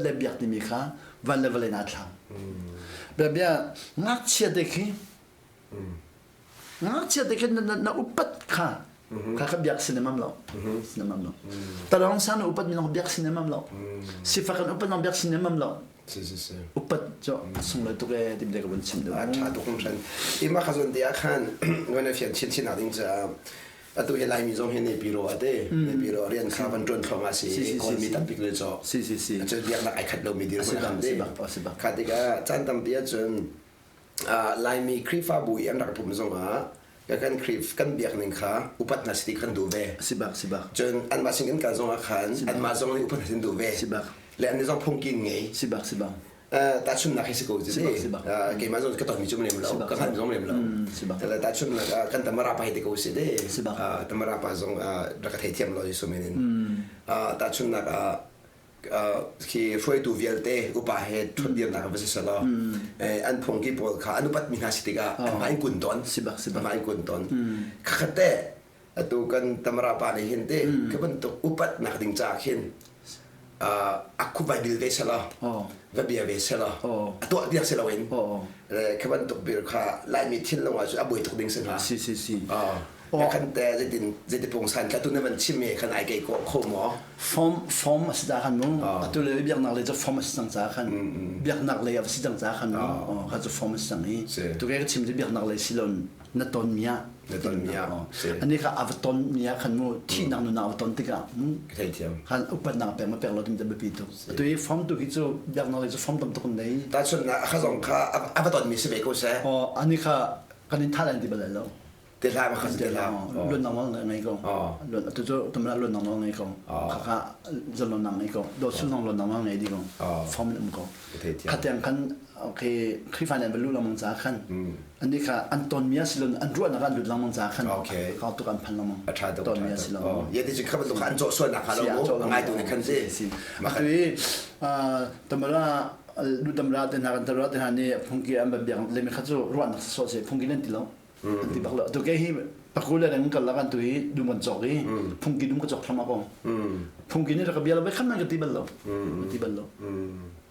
S1: le biak timi kha van le vawlei naa thlang. Bia bia ngakchia te khi ngakchia te khi na upat kha kha kha biak sinamam lo sinamam lo talong sa na upat mi long biak sinamam lo sifak an upat long biak sinamam lo
S2: Si si si.
S1: Upat cu sunglawi tuk ee ti ka vun chim deuh.
S2: A ṭha tuk hringhran. Ima kha zawn te ah khan van a fian chinchin nak ding caah atu hi Laimi zong hi Nepiro ate Nepiro rian kha van ṭuan thluahmah si Kawlmi tampi le caw.
S1: Si si si.
S2: Cun biaknak ai khat lomi dirhmun ah te. Kha tikah caan tampi ahcun Laimi Khrihfabu i an rak pum zongah kan Khrih kan biak ning kha upat hna si ti kan duh ve.
S1: Si bak si bak.
S2: Cun anmah sin kan kal zongah khan anmah zong nih upat hna sin duh ve.
S1: Si bak.
S2: Le an zong phungkin ngei.
S1: Si bak si bak.
S2: Tahchunnak hi si ko si.
S1: Si bak.
S2: Keimah zong ka tonmi cu lem lo. Ka hngalh zong lem lo.
S1: Si bak.
S2: Tahchunnak kan tamara pa hi te ko si de.
S1: Si bak.
S2: Tamara pa zong rak ka theithiam lo Jesuh min in. Tahchunnak khi hruaitu vialte upa he ṭhutdirnak va si selaw an phungki pawl kha an upatmi hna si tikah an hmai in kun tawn hmai in kun tawn khakhat te atu kan tamara pa nih hin te khi bantuk upatnak ding ca khin a khuvai bil ve selaw va bia ve selaw a tuah tiak si loin khi bantuk bir kha Laimi thinlung ah cun a buai tuk ding si hnga
S1: si si si
S2: Khan te zeitin zeiti pungsan tla tu na van chim i khan ai kei kawh kho maw?
S1: Form form a si ta khan mu. Atu le biaknak lei cu form a si cang ca khan. Biaknak lei a si cang ca khan mu. Kha cu form a si cang i. Tu ke ka chim cu biaknak lei si lon na ton mi ah.
S2: Na ton mi ah.
S1: Ani kha a va ton mi ah khan mu thihnak nun a va ton tikah mu.
S2: Theithiam.
S1: Khan upatnak pek ma pek lo tim te biapi tuk. Atu i form tu khi cu biaknak lei cu form tam tuk nei.
S2: Ta chun na kha zong kha a va ton mi si ve ko seh.
S1: Oh ani kha kan in tha lan ti bal lo.
S2: Te hlah ma kha te hlah.
S1: Luan nang nang ngei ko. Luan atu cu tumla luan nang nang ngei ko. Khakha zalon nang ngei ko. Do sun nang luan nang nang ngei di ko. Form in um ko. Khatiang khan okay Khrifa nan balu lamang ca khan. Ani kha an ton mia silon an ruah nak an lut lamang ca khan.
S2: Okay.
S1: Ka tu kan phan lamang.
S2: A tha tuk.
S1: Ton mia silon.
S2: Ye ti kha bantuk an cawh sual nak kha lo mu. Ngai tu ne khan si.
S1: Ma tu i tamara lu tamra te na kan tamra te na ni phungki an ba biang le mi kha cu ruah nak so se phungki nan ti lo. An ti bak lo. Tu ke hi pakul le reng kal la kan tu hi dum kan cawk i phungki dum ka cawk thlam ko. Phungki ni rak bia lo khan man ka ti bal lo. Ka ti bal lo.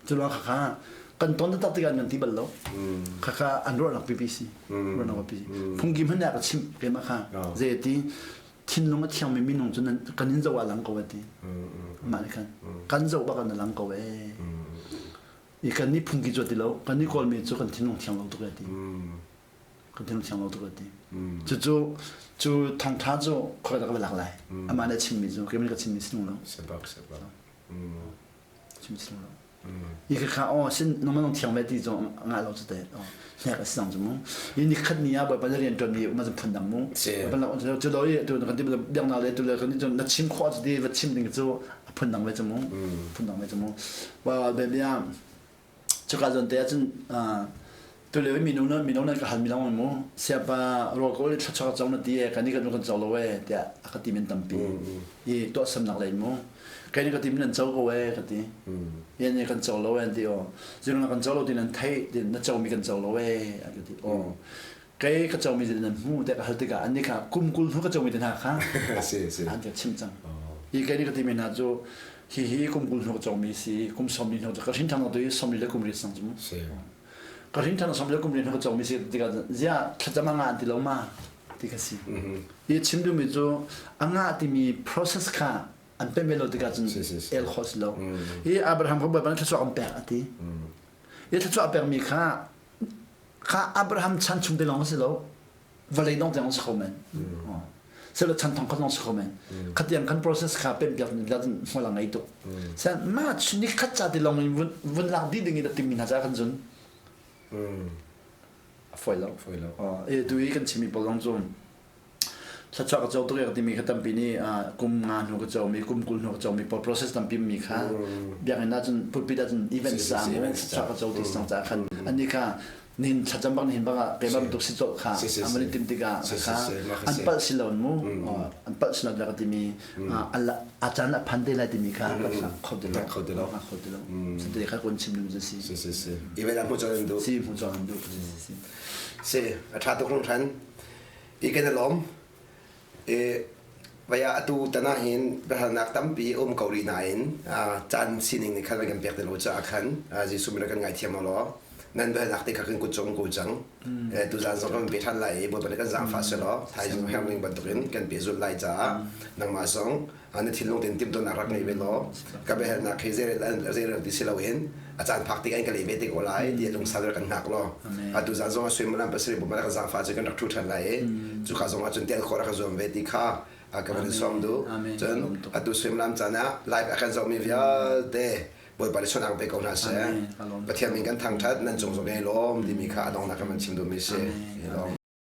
S1: Cu ruang kha kan ton tak tikah kan ti bal lo. Kha kha an ruahnak pipi si. Ruahnak pipi. Phungki hmanh ka chim ke ma kha. Zei ti thinlung a thiangmi minung cu kan in zoh ah lang ko ti. Mah nih khan kan zoh bak an lang ko ee. I kan nih phungki cu ti lo. Kan nih Kawlmi cu kan thinlung thiang lo tuk e ti. Kan thinlung thiang lo tuk a ti. Cucu cu thawngtha cu khoi dah ka va lak lai. Amah nih a chimmi cu keimah nih ka chimmi si lo.
S2: Sebak sebak.
S1: Chim si lo. I ka kha oh sin nangmah nong thiang ve ti cu ngah lo cu te. Oh hnek a si cang cu mu. I ni khat ni ah Bawipa na rian ṭuan mi uma cu phun dang mu. Cu lo i tu kan ti biaknak le tu le kan na chim khawh cu ti va chim ding cu a phun dang ve cu mu. Phun dang ve cu mu. Wa bia Cuka zawn te ahcun tulio i mino nan mino nan ka hal mi lengmang mu siapa rawl ka ul i thluachuak co na ti e kan i kan kan co lo e tiah a ka ti men tampi i tuahsamnak lei mu kai ni ka ti nan co ko e ka ti yan ni kan co lo e an ti o zirung kan co lo ti nan thei ti na co mi kan co lo e an ka ti o kai ka co mi nan hmu te ka hal tikah an ni kha kum kul hnu ka co mi te hna kha an ka chim cang i kai ni ka ti mi hna cu hihi kum 20 hnu ka cawngmi si kum 40 hnu ka hrin ṭhan tu hi 40 le kum riat sang cu ka hrin ṭhan 40 le kum riat hnu ka cawngmi si tikah zia thlacam a ngah ti lo ma ti ka si i chim duhmi cu a ngah timi process kha an pem ve lo tikah cun el kho si lo hi Abraham kha Bawipa nih thluachuah kan pek a ti i thluachuah a pekmi kha kha Abraham chan chung te lawng si lo vawlei dong tiang si kho men. Selo chan thong khat zong si kho men. Khatiang kan process kha pem piak ni la hmual a ngei tuk. San March ni khat ca ti long in vun vun lak dih ding i tim mi hna ca kan zun. A foi lo.
S2: Foi lo.
S1: E tu i kan chimi pawl zong cu thluachuah ka co tuk e timi kha tampi nih kum nga hnu ka comi kum 20 hnu ka comi pawl process tampi mi kha biakinn ah cun pulpit ah cun event sa mu thluachuah ka co ti sang ca khan ani kha nin thlacam bak nihin bak ah keimah bantuk si colh kha amani tim tikah kha an palh si lo mu an palh si lo ka timi a caan a phan te lai timi kha kho ti lo
S2: kho ti lo
S1: kho ti lo te kha kun chim ding si
S2: si si si event ah hmu chon du
S1: si hmu chon du si si
S2: si a tha tuk hring i kan i lawm. I vaya atu tan ah hin biahalnak tampi um ko rih nain caan sining nih khan kan pek ti lo caah khan Jesuh min kan ngaithiam law nan biahalnak te kha kan kut cung ko cang. Tuzaan zong kan pe ṭhan lai i Bawipa nih kan zaangfah selaw thaizing herning bantukin kan pehzulh lai caah nangmah zong na thinlung tein timhtuahnak rak ngei ve law ka biahalnak hi zeirel ti si loin a caan phak tik in ka leh ve te ko lai ti lungsau kan hngak law atu zan zong ah suimilam 7 bum ka zaangfah cu kan rak ṭhu ṭhan lai i cuka zong ah cun tel khawh rak ka zuam ve ti kha ka van in sawm duh. Cun atu suimilam caan ah live a kan zohmi vialte Bawipa nih sunak pe ko hna seh. Pathian min kan thangṭhat nan cung zong i lawm timi kha a donghnak kan van chim duhmi si. I lawm.